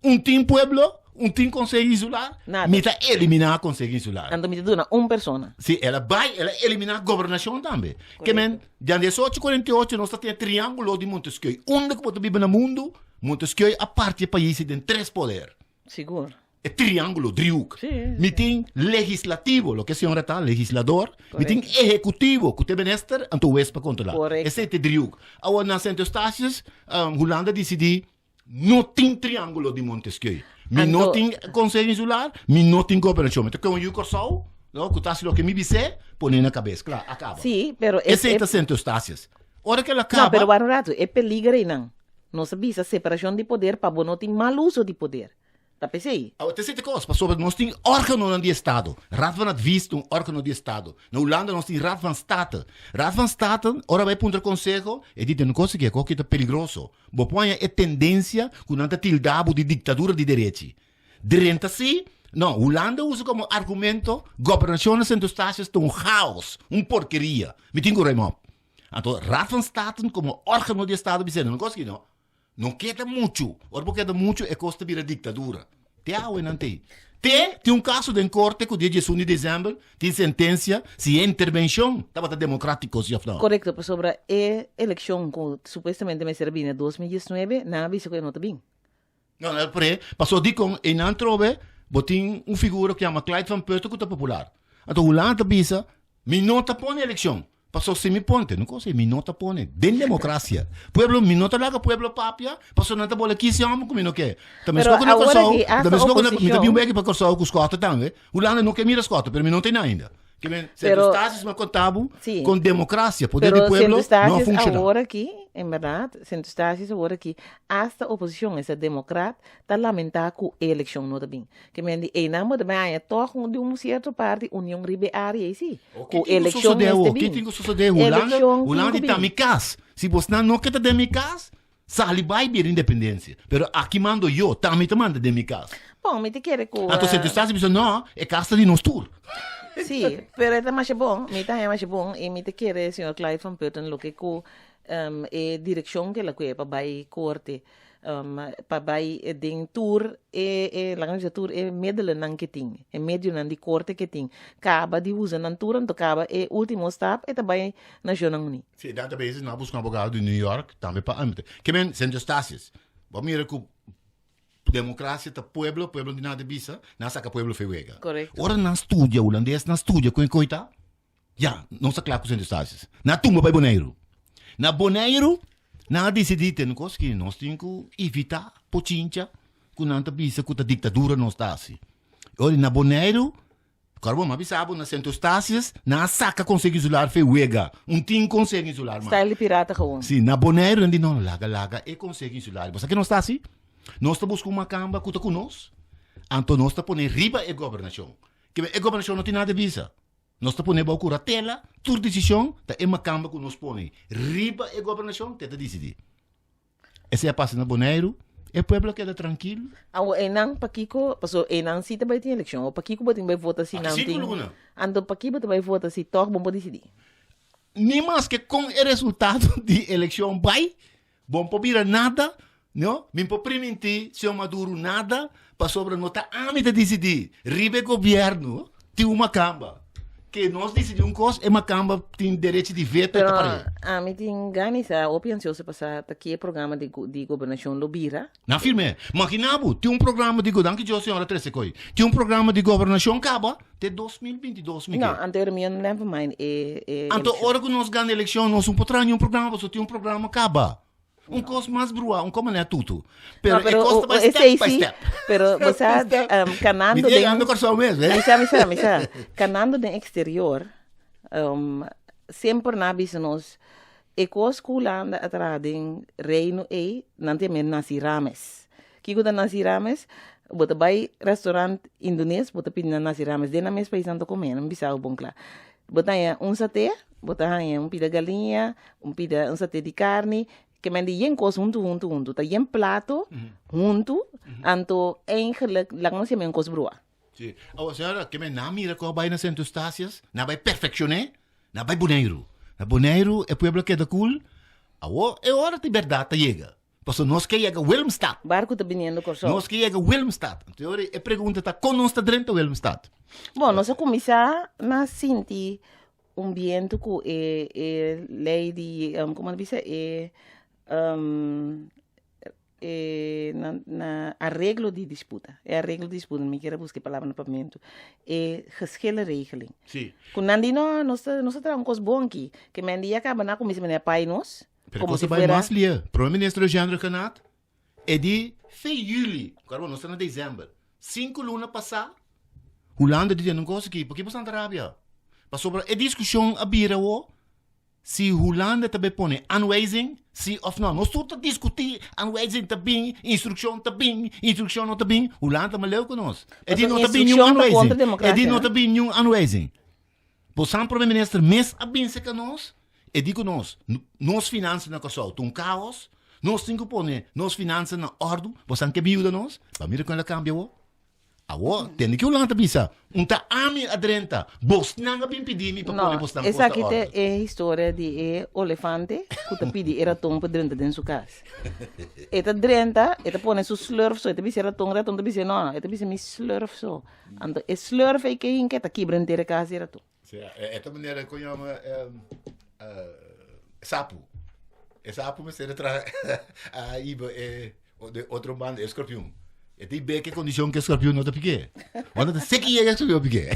un tin pueblo, un tin consejo insular. Nada. Mi ta elimina consejo insular. Anto mi ta duna un persona. Si, el a bai, el a elimina gobernacion tambe. Ke men, Correcto. den 1848 nos ta tin e triangulo di Montesquieu. Unda cu bo ta biba na mundo, Montesquieu a parti e pais den tres poder. Sigur. E triángulo, driehoek. Sí, Mi tin legislativo, loke señora ta, legislador. Mi tin ehecutivo, ku ta e minister, anto hues pa kontrolá. Correcto. Esei ta e driehoek. Awor na Sint Eustatius, um, Hulanda disidí no tin triángulo di Montesquieu. Mi no Anto- tin Consejo Insular, mi no tin gobernashon. Mi ta kohe un yu Kòrsou, no, ku ta hasi loke mi bis'é, pone na kabes. Kla, a kaba. Sí, pero e, Esei e, ta Sint Eustatius. Ora ku el a no, kaba, pero wak un ratu, e peliger einan. Nos a bisa separashon di poder pa bo no tin mal uso di poder. Ta p'esei. Awe ta sete kos, pasobra nos tin organonan di estado. Raad van Advies ta un organo di estado. Na Hulanda nos tin Raad van State. Raad van State, ora bai puntra konseho, e di den kos aki, e kos aki ta peligroso. Bo por haña e tendensia ku nan ta tilda bo di diktadura di derechi. Drenta si, no, Hulanda usa komo argumento, gobernashon na Sint Eustatius ta un chaos, un porkeria. Mi tin ku ruim op. Anto Raad van State komo organo di estado bisa no kos aki no. No keda muchu. Ora bo keda muchu e kos ta bira diktadura. Te awe nan tei. Te tin un kaso den korte ku dia diesun di desèmber tin sentensia si e intervenshon tabata demokratiko si òf no. Korekto, pasobra e elekshon ku supuestamente mester a bini na 2019, nan a bisa ku e no ta bin. No, no, pre, paso dikon einan trobe bo tin un figura ku yama Clyde van Putten ku ta popular. Anto Hulanda ta bisa, mi no ta pone elekshon. Paso si mi pone, no kos ei, mi no ta pone. Den demokrasia, pueblo, mi no ta laga pueblo papia, paso nan ta bola kisi hòmber ku mi no ke. Ta Pero meskos ku na awor Kòrsou, aki ta hasta meskos ku na, mi ta bin oposishon. weki pa Kòrsou ku Schotte tambe. Hulanda no ke mira Schotte, pero mi no tin ainda. Ke men, Sint Pero, Eustatius mi a konta bo, sí. kon demokrasia, poder di Pero Sint pueblo, no a Eustatius funshoná. awor aki, en bèrdat, Sint Eustatius awor aki, hasta oposishon, esta demokrat, ta lamentá ku e elekshon no ta bin. Ke men di einan bo ta bai haña tòg un di un sierto parti union riba e área ei sí. O ke Ku tin ku elekshon sosodé mester awor? Ke bin. tin ku sosodé? Hulanda, Elekshon tin Hulanda ku di ta bin. mi kas. Si bosnan no ke ta den mi kas, sali bai bira independensia. Pero aki mando yo, ta mi ta manda den mi kas. Bon, mi ta kere ku Anto Sint Eustatius bisa, no, e kas ta di nos tur. Sí, pero e ta masha bon, mi ta haña masha bon i mi ta kere señor Clyde van Putten loke ku e direkshon ku el a kue pa bai korte pa bai den tur e e laga nos bisa tur e middelennan ke tin, e medionan di korte ke tin, kaba di usa nan tur anto kaba e ultimo stap e ta bai Nashonnan Uní. Sí, nan ta bezig, nan a buska un abogado di New York tambe pa Ke men Sint Eustatius, bo mira ku demokrasia ta pueblo, pueblo di nan ta bisa, nan a saka pueblo fe wega. Korekto. Ora nan studia hulandes, nan studia kon e koi ta, Ya, nos ta kla ku Sint Eustatius. Nan a tumba bai Boneiru. Na Boneiru, nan a disidí tene kos ki nos tin ku evitá pochincha ku nan ta bisa ku ta diktadura nos ta hasi. Ora na Boneiru, kòrda bo, mi a bisa bo na Sint Eustatius nan a saka Konseho Insular fe wega. Un tin Konseho Insular mas. Style di pirata gewoon. Si, na Boneiru nan di no, laga laga e Konseho Insular. Bo sa ke nos ta hasi? Nos ta buska un makamba ku ta ku nos, anto nos ta pone riba e gobernashon. Ke e gobernashon no tin nada di bisa. Nos ta pone bou kuratela, tur desishon ta e makamba ku nos pone riba e gobernashon te ta disidí. Esei a pasa na Boneiru, e pueblo a keda trankil. Awo einan pakiko, paso einan si ta bai tin elekshon, o pakiko bo tin bai vota si nan tin, anto pakiko bo ta bai vota si tòg bo no por disidí? Ni maske kon e resultado di elekshon bai, Bo por bira nada, no? Mi por primintí señor Maduro nada, pasobra no ta ami ta disidí. Riba e gobierno tin un makamba. Ke nos disidí un kos, e makamba tin derecho di veto e ta Pero par'é. ami tin gana di sa, hopi ansioso pa sa ta ki e programa di di gobernashon lo bira. Na firm'é. Maginá bo, tin un programa di go, danki Dios señora trese koe. Tin un programa di gobernashon kaba te 2022 mi No, ke. anto era mi never mind e e Anto elekshon. ora ku nos gana elekshon nos un por traha niun programa pasobra tin un programa kaba. Un kos mas brua, un kos manera tutu. Pero No, e pero kos o, ta o bai step esei by sí, step. pero bo Step by sa step. Mi kanando ta den yegando Kòrsou mes, mi eh. sa, mi sa, mi sa. Kanando den eksterior, semper nan a bisa nos E kos ku Hulanda a traha den Reino ei, nan ta yam'é nasi rames. Kiko ta nasi rames? Bo ta bai restaurant indones, bo ta pidi nan nasi rames. Den nan mes pais nan ta kome, nan bisa bo bon kla. Bo ta haña un saté, bo ta haña un pida galiña, un pida, un saté di karni, ke men di yen kos huntu huntu huntu. Ta yen plato huntu, anto eigenlijk laga nos yam'é un kos brua. Sí. Awa, señora, ke men nan mira ku a bai na Sint Eustatius, nan bai perfekshoné, nan bai Boneiru. Na Boneiru e pueblo a keda kul, awo e ora di bèrdat ta yega. Pasobra nos ke yega Willemstad. Barku ta biniendo Kòrsou. Nos ke yega Willemstad. Anto e ora e pregunta ta, kon nos ta drenta Willemstad? Bon, nos a kuminsá na sinti un bientu ku e e lei di, komo ta bisa, e. e na na areglo di disputa. E areglo di disputa, mi kier a buska e palabra na papiamentu. E geschillenregeling. Sí. Ku nan di no, nos ta nos ta traha un kos bon aki. Ke men di a kaba nan a kuminsá mene a pai nos. Pero Komo kos si a bai fuera mas lie. Prome Minister Eugène Rhuggenaath e di fe juli, kòrda bo nos ta na desèmber, sinku luna pasá, Hulanda di tene un kos aki, p'aki bo Santa Rabia? Pasobra e diskushon a bira awor Si Hulanda ta bay pone aanwijzing, si of no. Nos tur ta discuti, aanwijzing ta bin, instruccion ta bin, instruccion no ta bin. Hulanda ta maleu cu nos. E di no ta bin niun aanwijzing. E di no ta bin niun aanwijzing. Bo san prome minister mes a bin seca nos, e di cu nos, nos finansa na Kòrsou ta un caos, nos tin cu pone nos finansa na ordu, bo san ke bin yuda nos? Ba mira con el a cambia awor. Awor, tende ki Hulanda ta bisa, Un ta ami a drenta, bosnan a bin pidi mi pa pone No, bosnan kos ta esaki ta orde. e historia di e olefante ku ta pidi e raton pa drenta den su kas. E ta drenta, e ta pone su slurf so, e ta bisa e raton, e raton ta bisa, no, e ta bisa mi slurf so. Anto e slurf ei ke hinka e ta kibra henter e kas di e raton. Sea, e ta manera kon yama sapu. E sapu mester a traha a iba e de otro banda e scorpion. E tin be ke kondishon ke scorpion no ta pik'é. Ora ta seki yega e scorpion pik'é.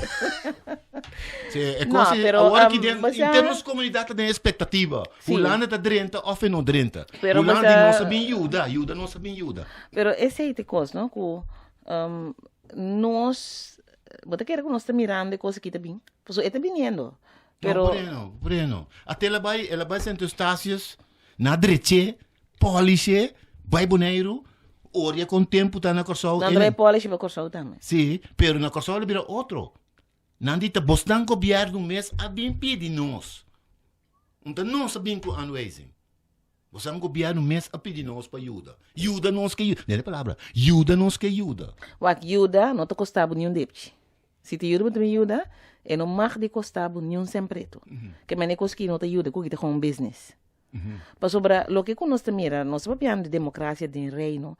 Sí, e No, kos pero, awor ki den bo sa- inter nos komunidat ta den espektativa. Sí. Hulanda ta drenta òf e no drenta. Pero bo Hulanda di sa- nos a bin yuda, yuda nos a bin yuda. Pero esei ta e kos, no? Ku nos Bo ta kere ku nos ta mirando e kos aki ta bin? Pasobra e ta biniendo. Pero. No, por e no, por e no. Ate el a bai, el a bai Sint Eustatius, na drech'é, polish'é, bai Boneiru, oria kon tempu ta na Kòrsou. Nan trae polish pa Kòrsou tambe. Sí, pero na Kòrsou el a bira otro. Nan di ta bosnan gobièrnu mes a bin pidi nos. Unta nos a bin ku aanwijzing. Bo sa un gobierno mes a pidi nos pa yuda. Yuda nos ke yuda. Nere palabra. Yuda nos ke yuda. Wak, yuda no ta kosta bo niun depchi. Si ta yuda bo ta bin yuda, e no mag di kosta bo niun sen pretu. Ke mene kos ki no ta yuda, ku ki ta kon business. Pasobra loke ku nos ta mira, nos ta papiando di demokrasia den Reino,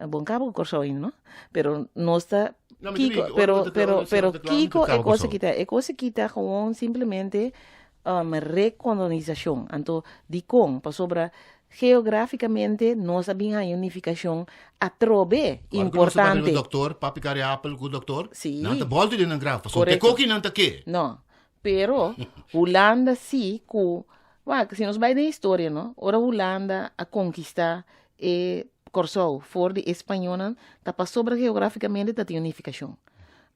bon kaba ku Kòrsou ainda no, pero nos ta No, mi ta kiko, bin, ora pero bo ta pero ora pero ta kla, mi ta kiko e kaba kos Kòrsou. aki ta, e kos aki ta gewoon simplemente Rekolonisacion. Anto, dikon? Pasobra geograficamente nos a bin haña un nificacion atrobe Ora ku nos ta papia importante. ku doktor, papi kari apel ku doktor, Sí. nan ta bolto den nan graf, pasobra te Correcto. koki nan ta ke. No. Pero, Hulanda sí ku, wak, si nos bai den historia, no, ora Hulanda a konkistá e Kòrsou for di e spañónan, ta pasobra geograficamente ta tin un nificacion.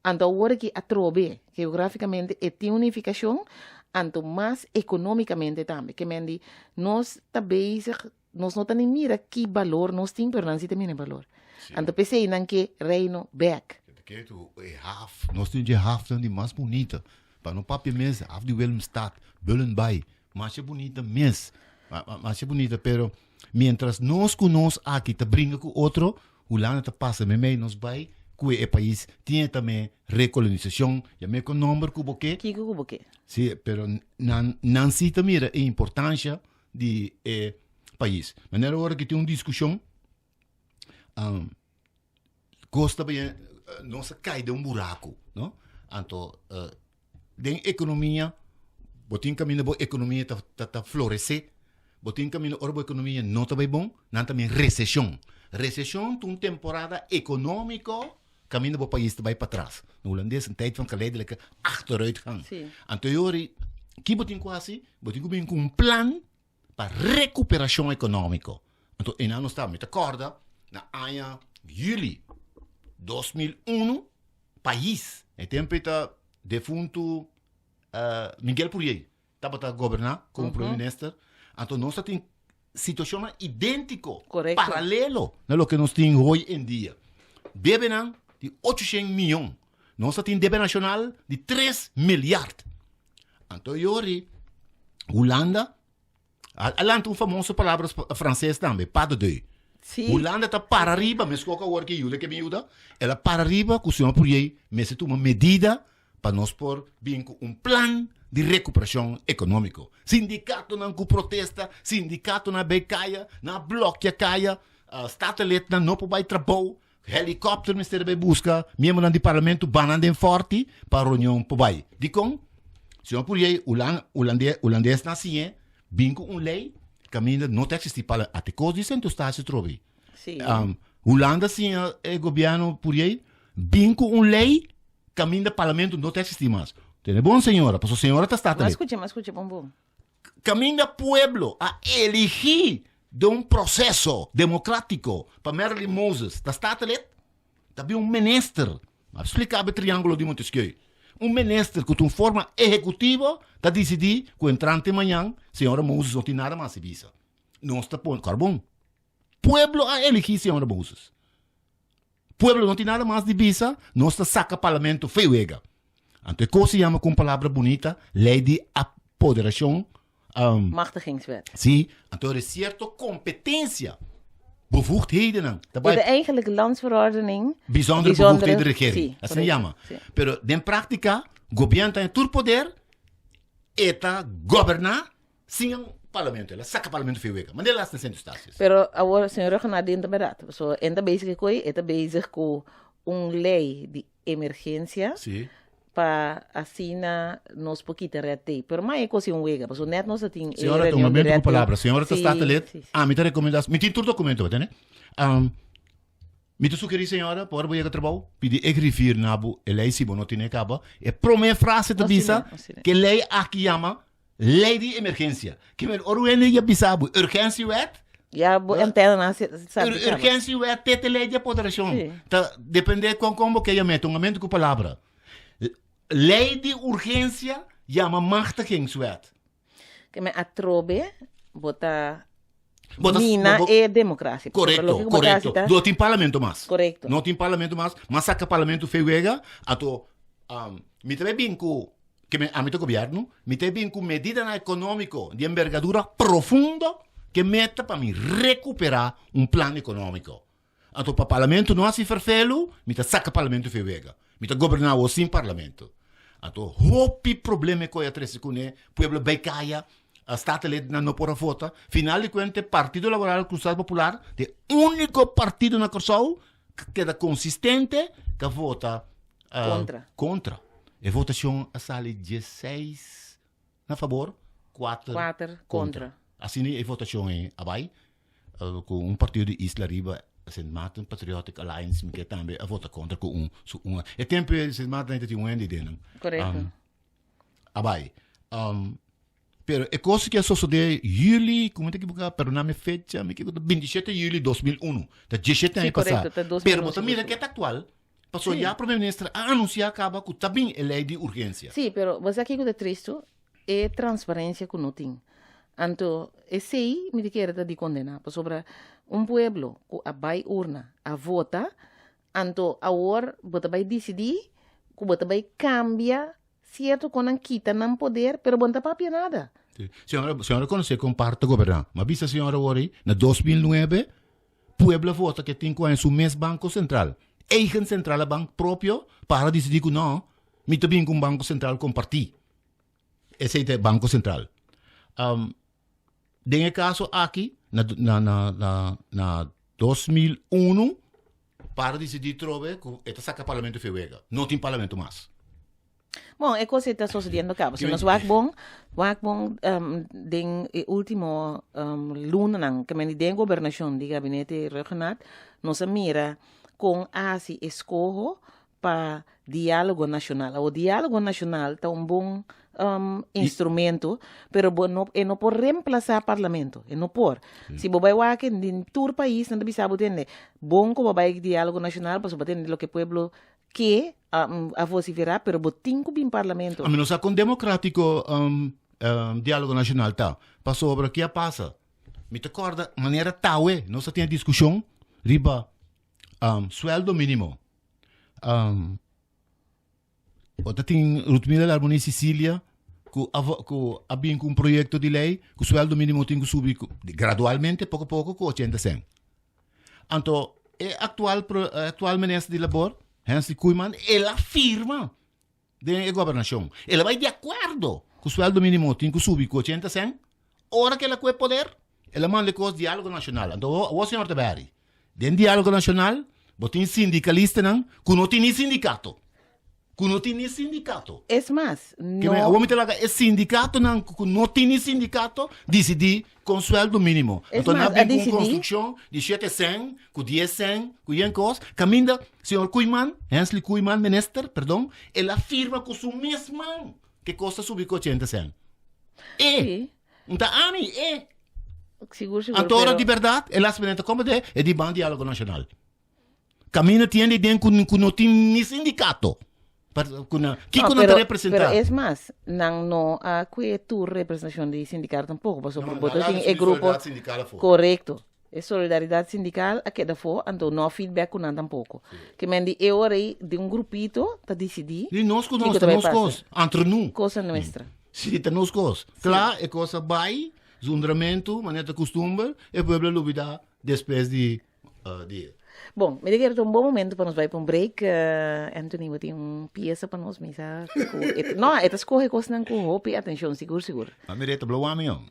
Anto awor aki atrobe, geograficamente e tin un nificacion, anto mas economicamente tambe. Ke men di, nos ta bezig, nos no ta ni mira ki balor nos tin, pero nan si ta mira e balor. Anto p'esei nan ke Reino bek. Ke tu e haf, nos tin dje hafnan di mas bunita. Pa no papia mes, haf di Willemstad, Bullenbaai, masha bunita mes. Masha bunita, pero mientras nos ku nos aki ta bringa ku otro, Hulanda ta pasa meimei nos bai ku e pais tin e tambe rekolonisashon, yam'é ku nomber ku bo ke. Kiko ku bo ke. Si, pero nan nan si ta mira e importansha di e pais. Manera ora ki tin un diskushon, kos ta bai nos a kai den un buraku, no? Anto Den ekonomia, bo tin kaminda bo ekonomia ta ta ta floresé, bo tin kaminda ora bo ekonomia no ta bai bon, nan ta bin reseshon. Reseshon ta un temporada ekonómiko kaminda bo pais ta bai patras. Na hulandes een tijd van geleidelijke achteruitgang. Sí. Anto e ora ki bo tin ku hasi? Bo tin ku bin ku un plan pa rekuperashon ekonómiko. Anto einan nos ta, mi ta kòrda na aña juli 2001, pais, e tempu ei ta defuntu Miguel Pourier tabata goberná komo prome minister, anto nos ta tin situashonnan idéntiko, paralelo na loke nos tin hoi en dia. Debenan di ocho shen mion, nos ta tin debe nashonal di tres milyard. Anto yori Hulanda a lanta un famoso palabra franses tambe, pas de deux. Sí. Hulanda ta para riba, meskos ku awor ke yuda ke mi yuda, el a para riba ku señor Pourier mester tuma medida pa nos por bin ku un plan di rekuperashon ekonómiko. Sindikatonan ku protesta, sindikatonan a bai kaya, nan a blòkia kaya, statenlednan no por bai trabou, Helikòpter mester bai buska miembronan di parlamento banan den fòrti pa reunion por bai. Dikon? Señor Pourier, Hulan, Hulande, Hulandesnan a siñ'é bin ku un lei kaminda no ta eksistí parla ate kos di Sint Eustatius trobe. Sí. Um, Hulanda siña e gobierno Puriey bin ku un lei kaminda parlamento no ta existi mas. Tene bon señora, paso señora ta Mas statenlid. escucha, mas escucha, bon bon. Kaminda pueblo a eligi den un proceso democratico pa Marilyn Moses ta statenlid, ta bin un minister, a splica be triangulo di Montesquieu, un minister ku ta un forma ehecutivo ta dicidi ku entrante mañan señora Moses no tin nada mas di bisa. Nos ta pone carbon. Pueblo a eligi señora Moses. Pueblo no tin nada mas di bisa, nos ta saca parlamento fei wega. Anto e cos se yama cu un palabra bunita, ley di apoderacion. Um, Machtigingswet. Si, anto er is cierto competencia, bevoegdhedennan. Ta De eigenlijk landsverordening. Bijzondere bevoegdheden de regering. Sí, Asina yama. Sí. Pero den práctica, gobierno ta en tur poder, e ta goberna Sin un parlamento, el a saca parlamento fi wega. Manera las na Sint Eustatius. Pero awor señor Raghunath ta berdad. So en ta bezig cu e ta bezig cu un ley di emergencia Sí. pa asina nos por kita red tape. Pero mai e cos un wega, paso net nos a tin e Señora, toma reunion di momento red cu palabra. tape. Señora ta Sí, statenlid. sí, sí. Ami ta recomenda, mi tin tur documento, bo tene? Um, mi ta sugeri señora, pa ora bo yega trabou, pidi e griffier na bo e ley si bo no tine caba. E prome frase ta Nos tine, bisa nos tine. ke ley aki yama Ley di emergencia. Ke men ora wende ya bisa bo urgentiewet. Ya bo antena na sa Ur urgentiewet te te ley di apoderacion. Sí. Ta depende con con bo ke yam'e, ta un amento ku palabra. Ley di urgencia yama machtigingswet. Ke men atrobe bo ta Bo ta- mina bo- bo- e democracia. Pasobra Correcto, loke ku bo ta hasi correcto. ta No tin parlamento mas. Correcto. No tin parlamento mas, mas saca parlamento fe wega, ato um, mi ta bin ku ke men ami ta gobierno, mi ta bin ku medidanan economico di envergadura profundo ke meta pa mi recupera un plan economico. Anto pa parlamento no hasi ferfelu, mi ta saca parlamento fe wega. Mi ta goberna awo sin parlamento. Anto hopi problema ku a trese kuné, pueblo bai kaya, a statenlednan no por a vota. Final di kuenta Partido Laboral Cruzado Popular ta e úniko partido na Kòrsou ku keda konsistente ku a vota Kontra. kontra. E votashon a sali diesseis na fabor, kuater Kuater kontra. Asina e votashon ei a bai ku un partido di Isla Riba, Sint Maarten Patriotic Alliance, mi ke tambe a vota kontra ku un su un. E tempu ei Sint Maarten ta tin un hende den nan. Korekto. A bai. Pero e kos ku a sosodé juli, ku mi ta ekiboká, perdona mi fecha, mi kiko ta 27 juli 2001, ta 17 Sí, aña pasá. korekto, ta 2001 Pero bo ta mira sigur. ke ta aktual, pasobra Sí. ya prome minister a anunsiá kaba ku ta bin e lei di urgensia. Sí, pero bo sa kiko ta tristu? E transparencia ku no tin. Anto esei mi ta kere ta di kondena, pasobra un pueblo ku a bai urna, a vota, anto awor bo ta bai disidí ku bo ta bai kambia sierto kon nan kita nan poder, pero bo no ta papia nada. Sí. Señora, señora konosé kon par ta goberná. Ma bisa señora awor ei, na 2009, pueblo a vota ke tin ku haña su mes Banko Sentral. Eigen centrale bank propio para disidí ku no, mi ta bin ku un Banko Sentral kompartí. Esei ta e Banko Sentral. Um, den e kaso aki, na, na, na, na, na 2001, para disidí trobe ku e ta saka parlamento fe wega. No tin parlamento mas. Bon, e kos ei ta sosediendo kaba. Si nos wak bon, wak bon um, den e último um, lunanan, ke men den gobernashon di gabinete Rhuggenaath, nos a mira kon a hasi eskoho pa diálogo nashonal. Awor, diálogo nashonal ta un bon um, instrumento, pero bo no, e no por reemplasá parlamento. E no por. Si bo bai wak den tur pais, nan ta bisa bo tende, bon ku bo bai diálogo nashonal, pasobra bo tende loke pueblo ke um, a vociferá, pero bo tin ku bin parlamento. Ami no sa kon demokratiko um, um, diálogo nashonal ta. Pasobra ke a pasa? Mi ta kòrda manera tawe nos a tin e diskushon riba um, sueldo mínimo. Um, ota tin Rutmila Larmonie Sicilia ku a, ku a bin ku un proyekto di lei ku sueldo mínimo tin ku subi ku, gradualmente poko poko ku 80 cent. Anto e aktual pro, aktual minister di labor, Hensley Koeiman, el a firma den e gobernashon. El a bai di akuerdo ku sueldo mínimo tin ku subi ku 80 cent. Ora ku el a kue poder, el a manda e kos diálogo nashonal. Anto awor señor Tabari, den diálogo nashonal bo tin sindikalistanan ku no tin ni sindikato. Ku no tin ni sindikato. Es mas, Ke men no. awor mi ta laga e sindikatonan ku no tin ni sindikato disidí kon suèldo mínimo. Es Anto nan mas, a bin ku un disidí. konstrukshon di shete sèn, ku dies sèn, ku yen kos, kaminda señor Koeiman, Hensley Koeiman, minister, perdon, el a firma ku su mes man ke kos ta subi ku ochenta sèn. E! Sí. Un ta ami, e! Sigur, sigur, Anto ora pero. di bèrdat, e las menen ta komprendé, e di ban diálogo nashonal. Camina tiende den cu cu no tin ni sindicato. Pa cu na No, kico nan ta pero, representa? pero es mas, nan no a cue tur representacion di sindicato tampoco, pasobra No, bo nan ta a tin laga e grupo, solidaridad sindical afo. Correcto. E solidaridad sindical a keda afo, anto no a feedback cu nan tampoco. Ke men di e ora ei di un grupito ta dicidi Di nos cu nos, kico ta ta bay nos pasa. cos, entre nu. Cosa nuestra. Si, ta nos cos. Cla, e cos a bay, zundramento, manera ta custumber, e pueblo a lubida despues di di. Bon, mi ta kere ta un bon momento pa nos bai pa un break. Anthony, bo tin un piesa pa nos? Mi sa ku e, no, e ta skohe kosnan ku hopi atenshon, sigur, sigur. A mi reta blow ami yon.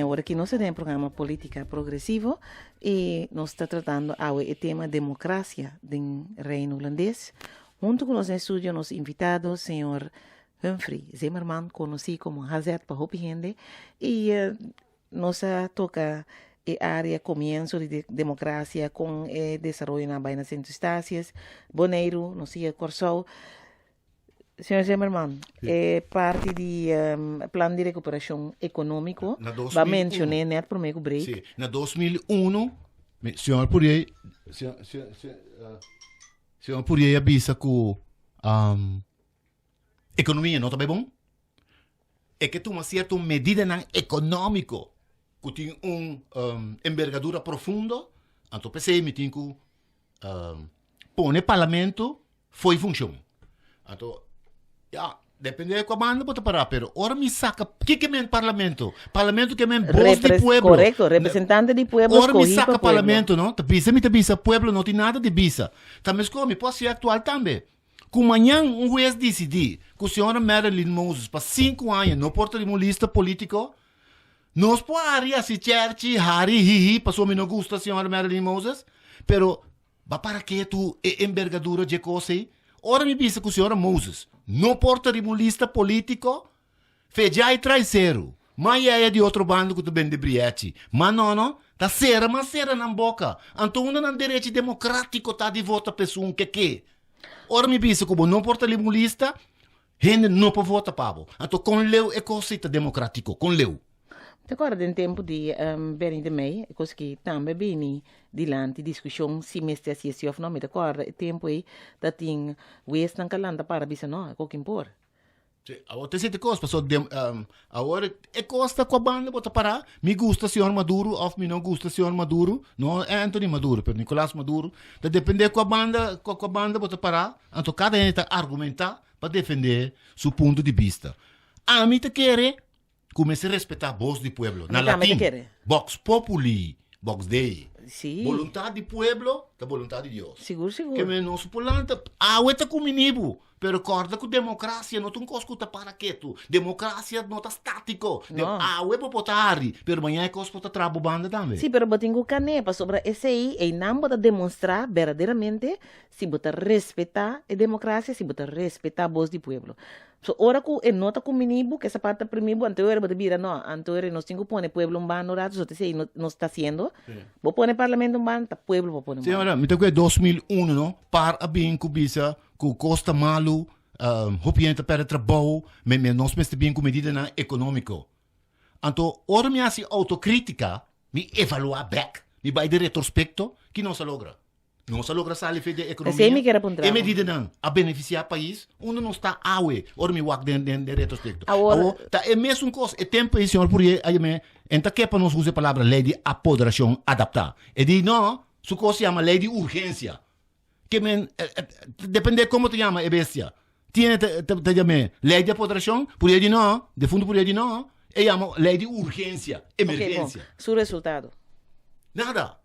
Awor aki nos ta den e programa Politica Progresivo y nos ta tratando awe e tema democracia den Reino Hulandes. Hunto cu nos den studio nos invitado señor Humphrey Zimmerman, conoci como HZ pa hopi hende y nos a toca e area comienzo di democracia con e desaroyonan a bay na Sint Eustatius, Boneiru, nos sigue Corsou. Señor Zimmerman, e parti di plan di recuperacion economico, Na ba 2001. mencioné net prome cu break. Sí, na 2001, mi- señor Purier, señor, señor, señor, eh, señor Purier a bisa cu economia no ta bay bon. E ke tuma cierto medidanan economico cu tin un envergadura profundo, anto p'esey mi tin cu pone parlamento fo'i funcion. Anto, ya, depende di cua banda bo ta para, pero ora mi saca, kiko men parlamento? Parlamento ke men bos di pueblo. Correcto, representante di pueblo Ora mi scogi pa saca pueblo. parlamento, no, ta bisa mi ta bisa pueblo no tin nada di bisa. Ta mesco mi por haci actual tambe. Cu mañan un huez dicidi cu señora Marilyn Moses pa cinco aña no por ta riba un lista politico, Nos por hari hasi cherchi, hari, hihi, pasobra mi no gusta señora Marilyn Moses, pero ba para ketu e embergadura dje kos ei? Ora mi bisa ku señora Moses no por ta riba un lista politiko, feja i traiseru, ma yaya di otro banda ku ta bende briechi, ma no no, ta sera mas sera nan boka, anto unda nan derechi demokratiko ta di vota pa esun ke ke? Ora mi bisa ku bo no por ta riba un lista, Hende no por vota pa bo. Anto kon leu e kos ei ta demokratiko? Kon leu? Ta kòrda den tempu di Bernie de Mey, e kos ki tambe bini dilanti diskushon si mester hasi esi òf no. Mi ta kòrda e tempu ei ta tin wesnan ka lanta para bisa no, e kokin por. Si, awor ta esei ta e kos, pasobra dem awor e kos ta kua banda bo ta pará, mi gusta señor Maduro òf mi no gusta señor Maduro, no Anthony Maduro, pero Nicolas Maduro, ta dependé kua banda kua banda bo ta pará, anto kada hende ta argumentá pa defendé su punto di bista. Ami ta kere ku mester respetá bos di pueblo. Na Ami tambe ta latin, kere. vox populi, vox dei. Sí. Boluntat di pueblo ta boluntat di Dios. Sigur, sigur. Ke men nos por lanta, awe ta kumini bo, pero kòrda ku demokrasia no ta un kos ku ta para ketu. Demokrasia no ta státiko. No. Awe bo por ta hari, pero mañana e kos por ta traha bo banda tambe. Sí, pero bo tin ku kané, pasobra esei, einan bo ta demonstrá berdaderamente Si bo ta respetá e demokrasia, si bo ta respetá bos di pueblo. So ora ku e no ta kumbiní bo, ku esa parti ta primí bo, anto ora bo ta bira no, anto ora nos tin ku pone pueblo un banda un rato, so ta esei nos ta hasiendo. Bo pone parlamento un banda, ta pueblo bo pone un banda. Señora, mi ta kue 2001 no, par a bin ku bisa ku kos ta malu, hopi hende ta pèrdè trabou, nos mester bin ku medidanan ekonómiko. Anto ora mi hasi outokritika, mi evaluá bèk, mi bai den retrospekto, ki nos a logra? Nos a logra sali fe den Esei mi ekonomia. kier a puntra E bo. medidanan a benefisiá pais unda nos ta awe, ora mi wak den den retrospekto. Awor. Awor, ta e mesun kos, e tempu ei señor Pourier a yam'é, en ta ke pa nos usa e palabra lei di apoderashon adaptá. E di no, su kos yama lei di urgensia. Ke men, depende komo ta yama e bestia. Tiene ta ta yam'é lei di apoderashon, Pourier di no, defuntu Pourier di no, e yama lei di urgensia, Ok, bon. emergensia. Su resultado. Nada.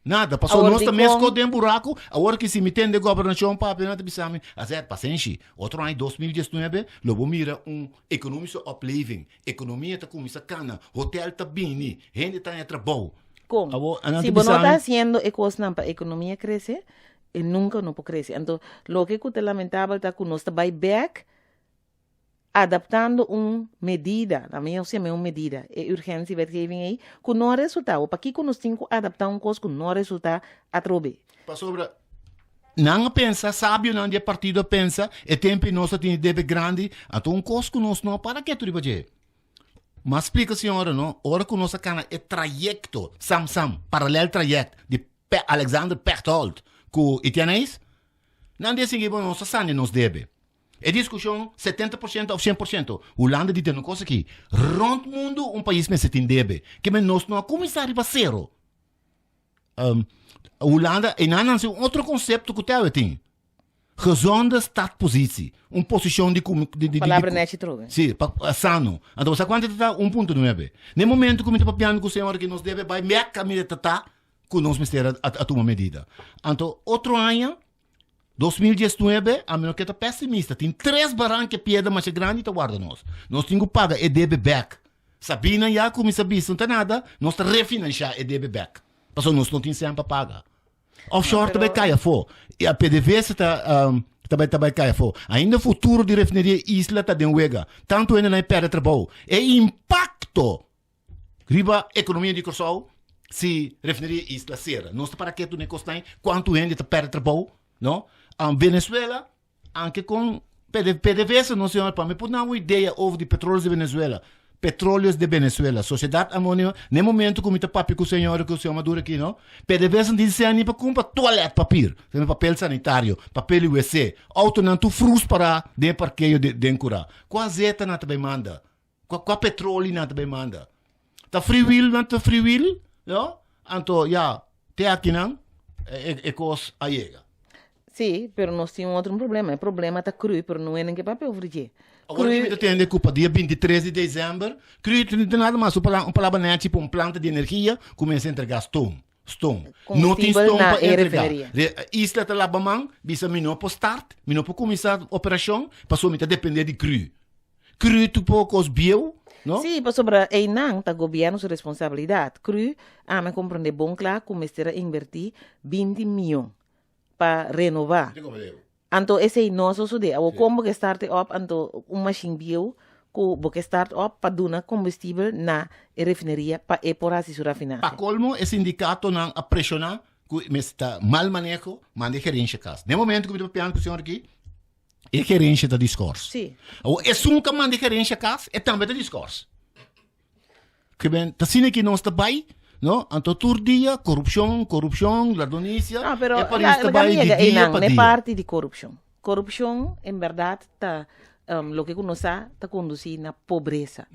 Nada. Pasobra Awor nos ta dikon? meskos den buraku. Awor ki si mi tende gobernashon papia nan ta bisa mi, Azet, pasenshi. Otro aña 2019 lo bo mira un ekonomische opleving. Ekonomia ta kuminsá kana, hotel ta bini, hende ta haña trabou. Kon? Awor nan Si ta bo no bisa ta mi. hasiendo e kosnan pa ekonomia krese, e nunka no por krese. Anto loke ku ta lamentabel ta ku nos ta bai bèk adaptando un medida, na mi osea un medida, e urgentiewetgeving ei, ku no a resultá. O pakiko nos tin ku adaptá un kos ku no a resultá atrobe? Pasobra nan a pensa, sabionan di e partido a pensa, e tempu ei nos a tene debe grandi, anto un kos ku nos no a para ketu riba dje. M'a splika señora no, ora ku nos a kana e trayekto, sam sam, paralel trayekt di Alexander Pechtold ku Etienne Hayes, nan di a sigui, bo nos a sani nos debe. E diskushon 70% òf 100%. Hulanda di tene un kos aki. Rònt mundu un pais mester tin debe. Ke men nos no a kuminsá riba sero. Hulanda, e nan nan si un otro konsepto ku te awe tin. Gezonde startpositie. Un posishon di di di Palabra nechi trobe. Si, pa sano. Anto bo sa kuantu ta ta? 1.9. Na e momento ku mi ta papiando ku señora ki nos debe bai mèk kaminda ta ta ku nos mester a tuma medida. Anto otro aña 2019, ami no ke ta pesimista, tin tres baranke piedra masha grandi ta warda nos. Nos tin ku paga e debe bek. Sabina ya kuminsá bisa, no ta nada, nos ta refinanshá e debe bèk. Pasobra nos no tin sèn pa paga. Offshore ta bai kai afó. I a PDVSA ta ta bai ta bai kai afó. Ainda futuro di refineria Isla ta den wega. Tantu hendenan e pèrdè trabou. E impakto riba ekonomia di Kòrsou si refineria Isla sera. Nos ta para ketu na e kosnan kuantu hende ta pèrdè trabou, no? Venezuela Anke kon PDVSA no señor pa mi por nan un idea over di Petróleos de Venezuela. Petróleos de Venezuela, Sociedad Anónima, na e momento ku mi ta papia ku señor ku señor Maduro aki no, PDVSA no tin sèn ni pa kumpra toilet papier, papel sanitario, papel di wc, autonan tur frus pará den e parkeo den kurá. Kua zeta nan ta bai manda? Kua kua petroli nan ta bai manda? Ta free will nan ta free will, no? Anto ya, te aki nan e e kos a yega. Sí, pero nos tin un otro problema. E problema ta cru, pero no hende ke papia over dje. Awor Cru, mi ta tende ku pa dia 23 di december, cru no tin nada mas, un palabra nechi pa un planta di energia kuminsá entregá stoom. Stoom. No tin Combustible stoom na pa e entregá. refineria. Re, isla ta laba man, bisa mi no por start, mi no por kuminsá operashon, pasobra mi ta dependé di cru. Cru tu por kos bieu, no? Sí, pasobra einan ta gobierno su responsabilidad. Cru, ami a comprende bon cla cu mester a inverti 20 miyon pa renova. Anto esey no a sosode. Awor con bo ke start e op anto un machine bieu cu bo ke start op pa duna combustibel na e refineria pa e por haci su rafinahe. Pa colmo e sindicatonan a presiona cu mester ta mal maneho, manda e gerencia cas. Den momento cu mi ta papiando cu señor aki, E gerencia ta discors. Sí. Awor, esun ka manda e gerencia cas, e tambe ta discors. Ke ben, ta asina ki nos ta bai, no? Anto tur dia corupcion, corupcion, ladronicia, No, pero e país la, ta laga bai mi di yega dia einan, pa n'e dia. parti di corupcion. Corupcion, en berdad, ta loke ku nos sa ta conduci na pobresa.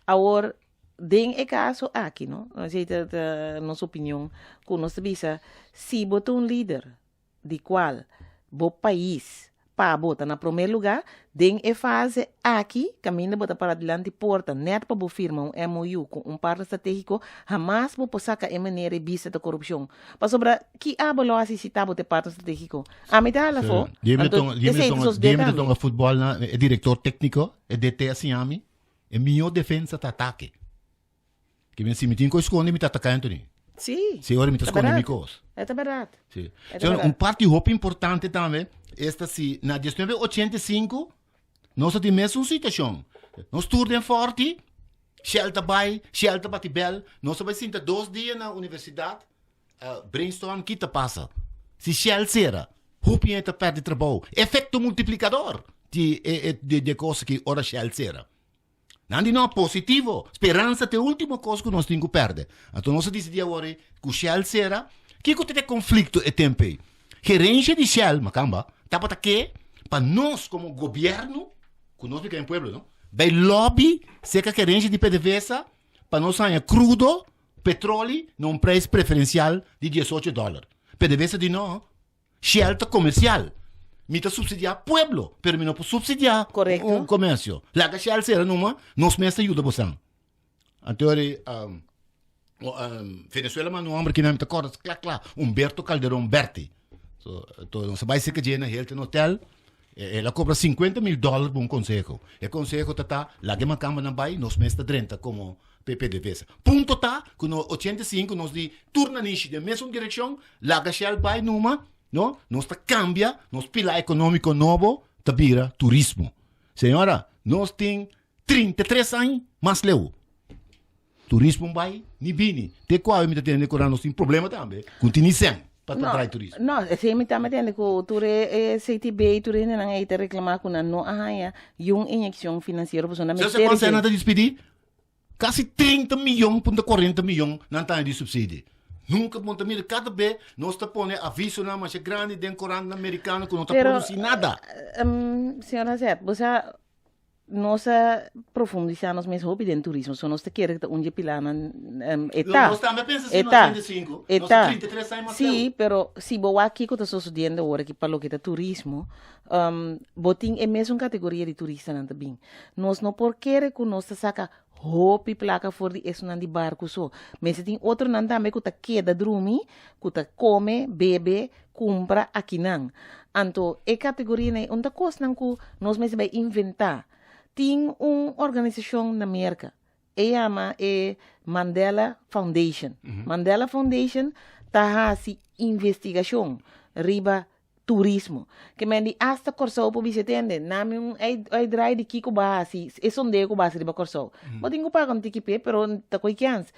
Awor, den e caso aki, no, esei ta ta nos opinion, ku nos ta bisa, si bo ta un lider di cual bo pais pa bo ta na prome lugar, den e fase aki caminda bo ta para dilanti porta net pa bo firma un MOU cu un partner strategico, hamas bo por saca e manera y bisa ta corupcion. Pasobra ki abo lo haci si ta bo ta e partner strategico? Ami ta hala afo, anto esey ta sosode Dje mi ta tambe. tonga futbol na e director tecnico, e DT a siña mi, e miho defensa ta atake. Ke men si mi tin kos skonde mi ta ataka Anthony. Sí. Si ora mi ta Ta skonde mi bèrdat. kos. E ta bèrdat. Sí. E ta Señor, bèrdat. un parti hopi importante tambe esta si na 1985 nos a tin mesun situashon. Nos tur den Forti, Shell ta bai, Shell ta bati bel, nos a bai sinta dos dia na universidat, uh, brainstorm ki ta pasa. Si Shell sera, hopi hende ta perde trabou. Efecto multiplicador di e, e, di, di e kos ki ora Shell sera. Nan di no, positivo. Speransa ta e ultimo kos ku nos tin ku pèrdè. Anto nos a disidí awor ei ku Shell sera. Kiko ta e konflikto e tempu ei? Gerensha di Shell, makamba, tabata ke pa nos komo gobièrnu, ku nos bika den pueblo no, bai lòbi serka gerensha di PDVSA pa nos haña krudo, petroli, na un preis preferensial di diesocho dòler. PDVSA di no. Shell ta comercial. Mi ta subsidia pueblo, pero mi no por subsidia Correcto. un comercio. Laga Shell cera numa, nos mes ta yuda bosan. Anto ori, um, um, Venezuela manda un hombre ki mi ta corda kla kla, Humberto Calderón Berti. So, to, nos a bai cerca dje na Hilton Hotel, el a cobra 50 mil dólar pa un conseho. E conseho ta ta, laga e macambanan bai, nos mes ta drenta como PPDVSA. Punto ta ku no 85 nos di tur nanishi den mesun direkshon, laga Shell bai numa, no, nos ta kambia nos pilar ekonómiko nobo ta bira turismo. Señora, nos tin 33 aña mas leu. Turismo bai ni bini. Te ku awe mi ta tende ku nos tin problema tambe ku tin ni sèn pa No, drai turismo. no, esei mi tambe tende ku tur e CTB, tur e hendenan ei ta reklamá ku nan no a haña yun inyekshon finansiero pasobra nan Sa mester kuantu sèn dje. nan ta dispidí? Kasi 30 miyon punta 40 miyon nan ta haña di subsidio. Nunka bo ta mira, kada be nos ta pone avisonan masha grandi den korantnan merikano ku no ta Pero, produsi nada. Señor Hazet, bo sa nos a profundisá nos mes hopi den turismo, so nos ta kere ku ta un dje pilanan e ta. Nos tambe a pensa asina E na ta. 85, E nos ta ta. 33 aña mas Sí, leu. pero si bo wak kiko ta sosodiendo awor aki pa loke ta turismo, bo tin e mesun kategoria di turistanan ta bin. Nos no por kere ku nos ta saka hopi plaka for di esunnan di barku so. Mester tin otronan tambe ku ta keda drumi, ku ta kome, bebe, kumpra akinan. Anto e kategorianan ei un ta kosnan ku nos mester bai inventá. Tin un organisashon na Merka. E yama e Mandela Foundation. Mandela Foundation ta hasi investigashon riba turismo. Ke men di asta Kòrsou por bisa tende, nami un uitdraai di kiko bo a hasi, e sondeo ku bo a hasi riba Kòrsou. Bo tin ku paga un tiki p'e, pero ta koe kèns.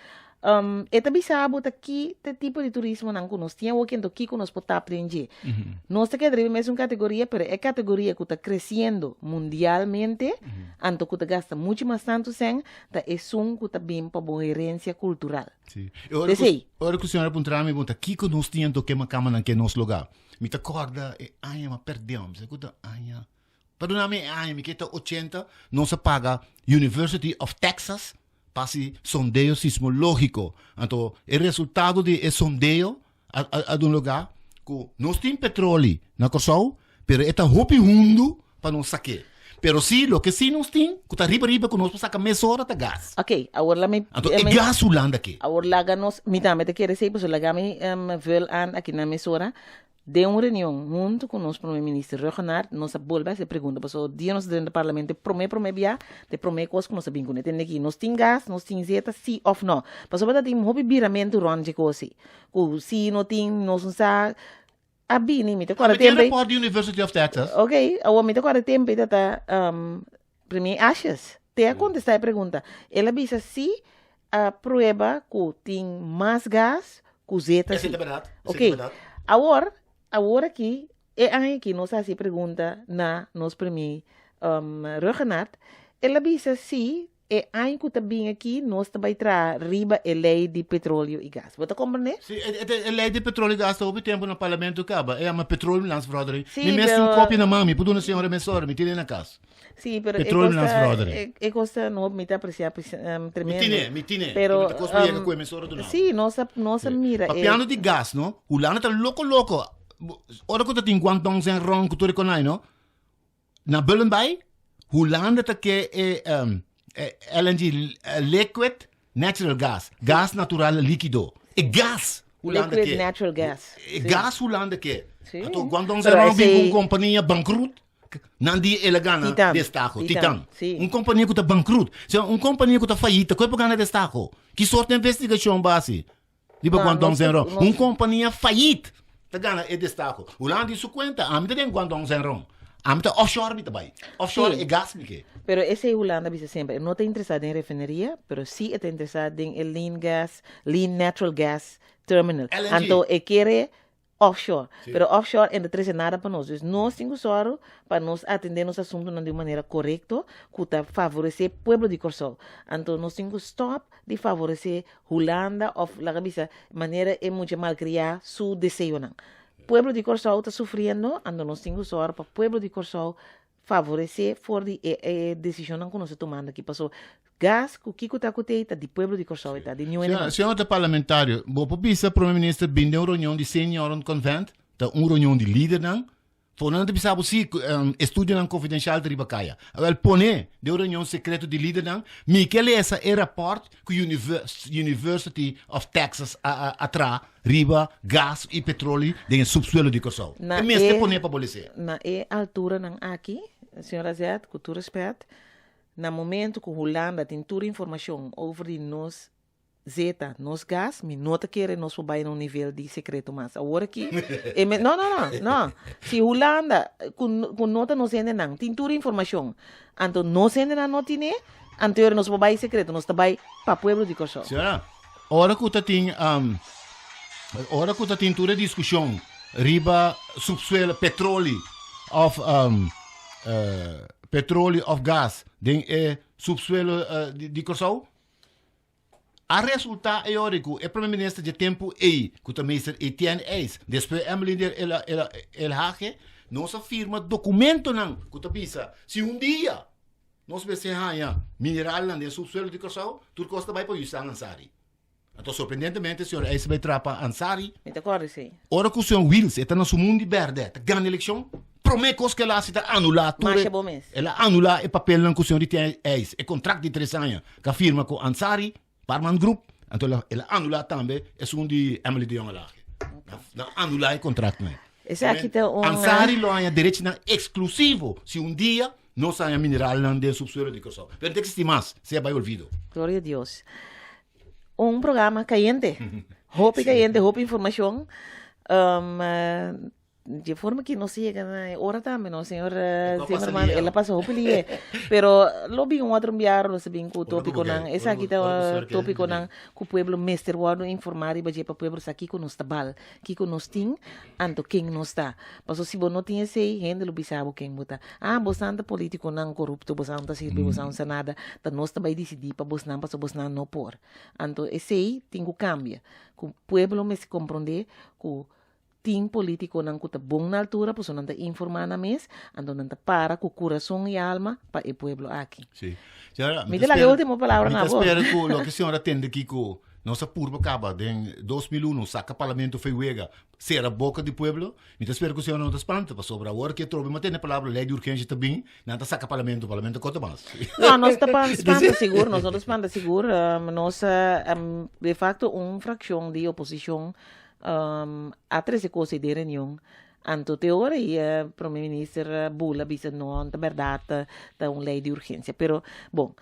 E ta bisa bo ta ki ta tipo di turismonan ku nos tin awoki anto kiko nos por tap den dje. Nos ta keda riba e mesun kategoria, pero e kategoria ku ta kresiendo mundialmente, anto ku ta gasta muchu mas tantu sèn, ta esun ku ta bin pa bo herensia kultural. Sí. E ora ku, P'esei. ora ku señora puntra mi, bon, ta kiko nos tin anto kema kamanan ke nos lugá? Mi ta kòrda e aña m'a pèrdè, mi sa ku ta aña, perdona mi e aña, mi ke ta ochenta, nos a paga University of Texas pa hasi sondeo sismológiko. Anto e resultado di e sondeo a, a, a duna lugá ku nos tin petroli na Kòrsou, pero e ta hopi hundu pa nos sak'é. Pero sí, loke sí nos tin, ku ta riba riba ku nos por saka mesora ta gas. Ok, awor la mi... Anto e gas Hulanda ke. Awor laga nos, mi tambe ta kere esei, pasobra laga mi vul aan aki na mesora. Den un reunion hunto ku nos Prome Minister Rhuggenaath, nos a bolbe hasi e pregunta, pasobra dia nos a drenta Parlamento e prome prome bia, ta e prome kos ku nos a bin kuné, tende ki nos tin gas, nos tin zeta, sí òf nò. Pasobra ta tin hopi biramentu rònt dje kos ei, ku si no tin, nos no sa, a bini, mi ta kòrda Mi tin tempu ei. report di University of Texas. Ok, awor mi ta kòrda tempu ei ta ta Premier Asjes te a kontestá e pregunta. El a bisa si a prueba ku tin mas gas ku zeta Esei si. ta bèrdat, esei Ok, ta bèrdat. awor, awor aki, e aña aki nos a hasi e pregunta na nos Premier Rhuggenaath, el a bisa si E aña ku ta bin aki nos ta bai traha riba e lei di petroleo i gas. Bo ta komprendé? Sí, e, e, e lei di petroleo i gas ta hopi tempu na parlamento kaba. E yama Petroleumlandsverordening. Sí, Mi mes tin un pero- kopia na man, mi por duna señora mesora, mi tine na kas. Sí, pero e kosta, Petroleumlandsverordening. e, e kosta no, mi ta aprecia Mi tremendo. tine, mi tine. Pero, Mi ta kos pa yega um, ku e mesora duna. Sí, nos a, nos a mira e, Papiando di gas, no? Hulanda ta loko loko. Ora ku ta tin Guangdong Zhen Rong ku tur e konai, no? Na Bullenbaai, Hulanda ta ke e, um, e LNG, liquid natural gas, gas natural likido. E gas Hulanda Liquid ke. natural gas. E Sí. gas Hulanda ke. Sí. Anto Guangdong Pero Zhenrong bin esei- ku un kompania bankrut, nan di el a gana Titan. destaho. Titan, Titan. sí. Un kompania ku ta bankrut. Sea, un kompania ku ta fayita, koe por gana destaho? Ki sorto di investigashon bo hasi? Riba No, Guangdong nos ta- Zhenrong. nos- Un kompania fayit ta gana e destaho. Hulanda di su kuenta, ami ta den Guangdong Zhenrong. Ami ta offshore mi ta bai. Offshore Sí. e gas mi ke. Pero esei Hulanda bisa semper, e no ta interesá den refineria, pero sí e ta interesá den e lean gas, lean natural gas terminal. LNG. Anto e kere offshore. Sí. Pero offshore e no trese nada pa nos. Dus nos tin ku sòru pa nos atendé nos asuntunan di un manera korekto ku ta favoresé pueblo di Kòrsou. Anto nos tin ku stòp di favoresé Hulanda òf laga bisa manera e mucha malkriá su deseonan. Pueblo di Kòrsou ta sufriendo, anto nos tin ku sòru pa pueblo di Kòrsou favoresé for di e e desishonnan ku nos ta tumando aki. Paso gas ku kiko ta ku tei ta di pueblo di Kòrsou e ta, di niun hende mas. Señor ta parlamentario, bo por bisa Prome Minister bin den un reunion di Seniorenconvent, ta un reunion di lidernan, for nan ta bisa bo si estudionan konfidenshal ta riba kaya. Awel pone den un reunion sekreto di lidernan, mi ke lesa e rapòrt ku University of Texas a traha riba gas i petroli den e subsuelo di Kòrsou. Na E mester e- pone pa bo les'é. Na e alturanan aki, señor Azet, ku tur respet, na momento ku Hulanda tin tur informashon over di nos zeta, nos gas, mi no ta kere nos por bai na un nivel di sekreto mas. Awor aki, e me, no, no, no, no. Si Hulanda, ku, ku no ta nos hendenan, tin tur informashon, anto nos hendenan no tin'é, anto yora nos por bai sekreto, nos ta bai pa pueblo di Kòrsou. Señora, Ora ku ta tin ora ku ta tin tur e diskushon riba subsuelo, petroli òf petroli òf gas den e subsuelo di Kòrsou, a resultá e ora ku e prome minister dje tempu ei ku ta meester Etienne Eis, despues Emmeline der el el Elhage, nos a firma dokumentonan ku ta bisa si un dia Nos mester haña mineralnan den subsuelo di Kòrsou, tur kos ta bai pa Yusan Ansari. Anto sorprendentemente señor Eis bai traha pa Ansari. Mi ta kòrda esei. Ora ku señor Wiels e ta na su mundi bèrdè ta gana elekshon, promé kos ku el a hasi ta anulá tur e Masha bo mes. El a anulá e papelnan ku señor Etienne Eis, e kontrakt di tres aña ku a firma ku Ansari, Parman Group, anto el a el a anulá tambe esun di Emily de Jongelaar. Nan anulá e kontraktnan. Esaki ta un Ansari lo haña derechinan eksklusivo si un dia. Nos haña mineralnan den subsuelo di Kòrsou. Pero no ta eksistí mas, sea bai olvido. Gloria a Dios. Un programa kayente. Hopi kayente, hopi informashon. Um, Dje forma ki nos yega na e ora tambe, no, señor E kua pasa Zimmerman, lié. el a pasa hopi lié. Pero lo bin un otro biaha lo sa bin ku Ora ku bo tópikonan. ke, ora Esaki ku, ta ora ku señor ke, tópikonan bin. ku pueblo mester wòrdu informá riba dje pa pueblo sa kiko nos ta bal, kiko nos tin, anto ken nos ta. Paso si bo no tin esei, hende lo bisa bo ken bo ta. Ah, bosnan ta polítikonan korupto, bosnan no ta sirbi, bosnan no sa nada, ta nos ta bai disidí pa bosnan paso bosnan no por. Anto esei tin ku kambia, ku pueblo mester komprondé ku Tin politiconan cu ta bon na altura pasobra nan ta informa nan mes, anto nan ta para cu curason y alma pa e pueblo aki. Sí. Señora, Mi ta laga e ultimo palabra mi na ta bo. spera cu loke señora tende aki cu nos a purba caba den 2001 saca parlamento fey wega, cera boca di pueblo, mi ta spera cu señora no ta spanta pasobra awor ki atrobe mi a tende palabra ley di urgencia ta bin, nan ta saca parlamento, parlamento cota mas. No, nos ta pan spanta sigur, nos no ta spanta sigur. Nos, de facto un fraccion di oposicion A trese kos ei den reunion. Anto te ora ei e prome minister a bula a bisa no, ta bèrdat ta un lei di urgensia. Pero bon,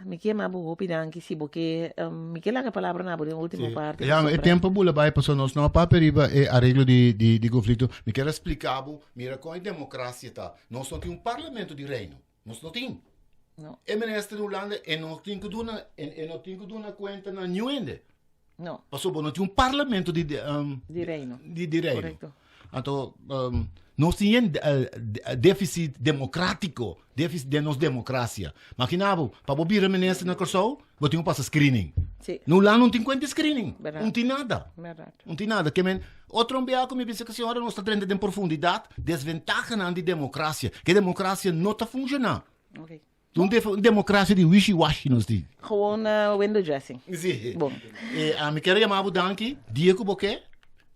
mi ke yama bo hopi danki si bo ke, mi ke laga palabra na bo den ultimo parti. Ya, e tempo bula bai pasobra nos no a papia riba e areglo di di konflikto. Mi kier a splika bo, mira kon e demokrasia ta. Nos no tin un parlamento di reino. Nos no tin. No. E minister di Hulanda e no tin ku duna e no tin ku duna kuenta na niun hende. No. Pasobra bo no tin un parlamento di di reino. Di di reino. Correcto. Anto nos tin yen deficit democratico, deficit den nos democracia. Makina bo, pa bo bira minister na Kòrsou, bo tin ku pasa screening. Si. Na Hulanda no tin kuenta di screening. Berdad. No tin nada. Berdad. No tin nada. Ke men, otro bia ku mi bisa ku señora nos ta drenta den profundidat, desventahanan di demokrasia. Ke demokrasia no ta funshoná. Ok. Un demokrasia di wishy-washy nos tin. Gewoon window dressing. Si. Bon. E mi kier yama bo danki, dia ku bo ke,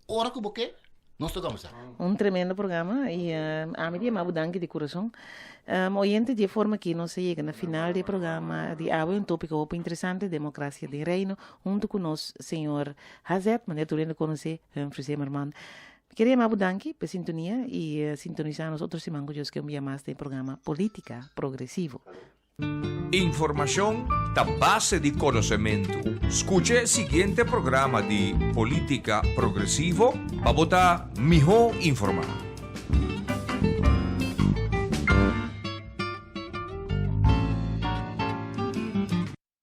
ora ku bo ke, nos ta komensá. Un tremendo programa y ami ta yama bo danki di kurason. Oyente, di e forma aki nos a yega na final di e programa di awe, un topiko hopi interesante, Demokrasia den Reino, hunto ku nos señor Hazet, manera tur hende konosé, Humphrey Zimmerman. Mi kier yama bo danki pa e sintonia y sintonisa nos otro siman ku Dios ke un bia mas den e programa Politica Progresivo. Informashon ta base di konosementu. Skucha e siguiente programa di Politica Progresivo pa bo ta mihó informá.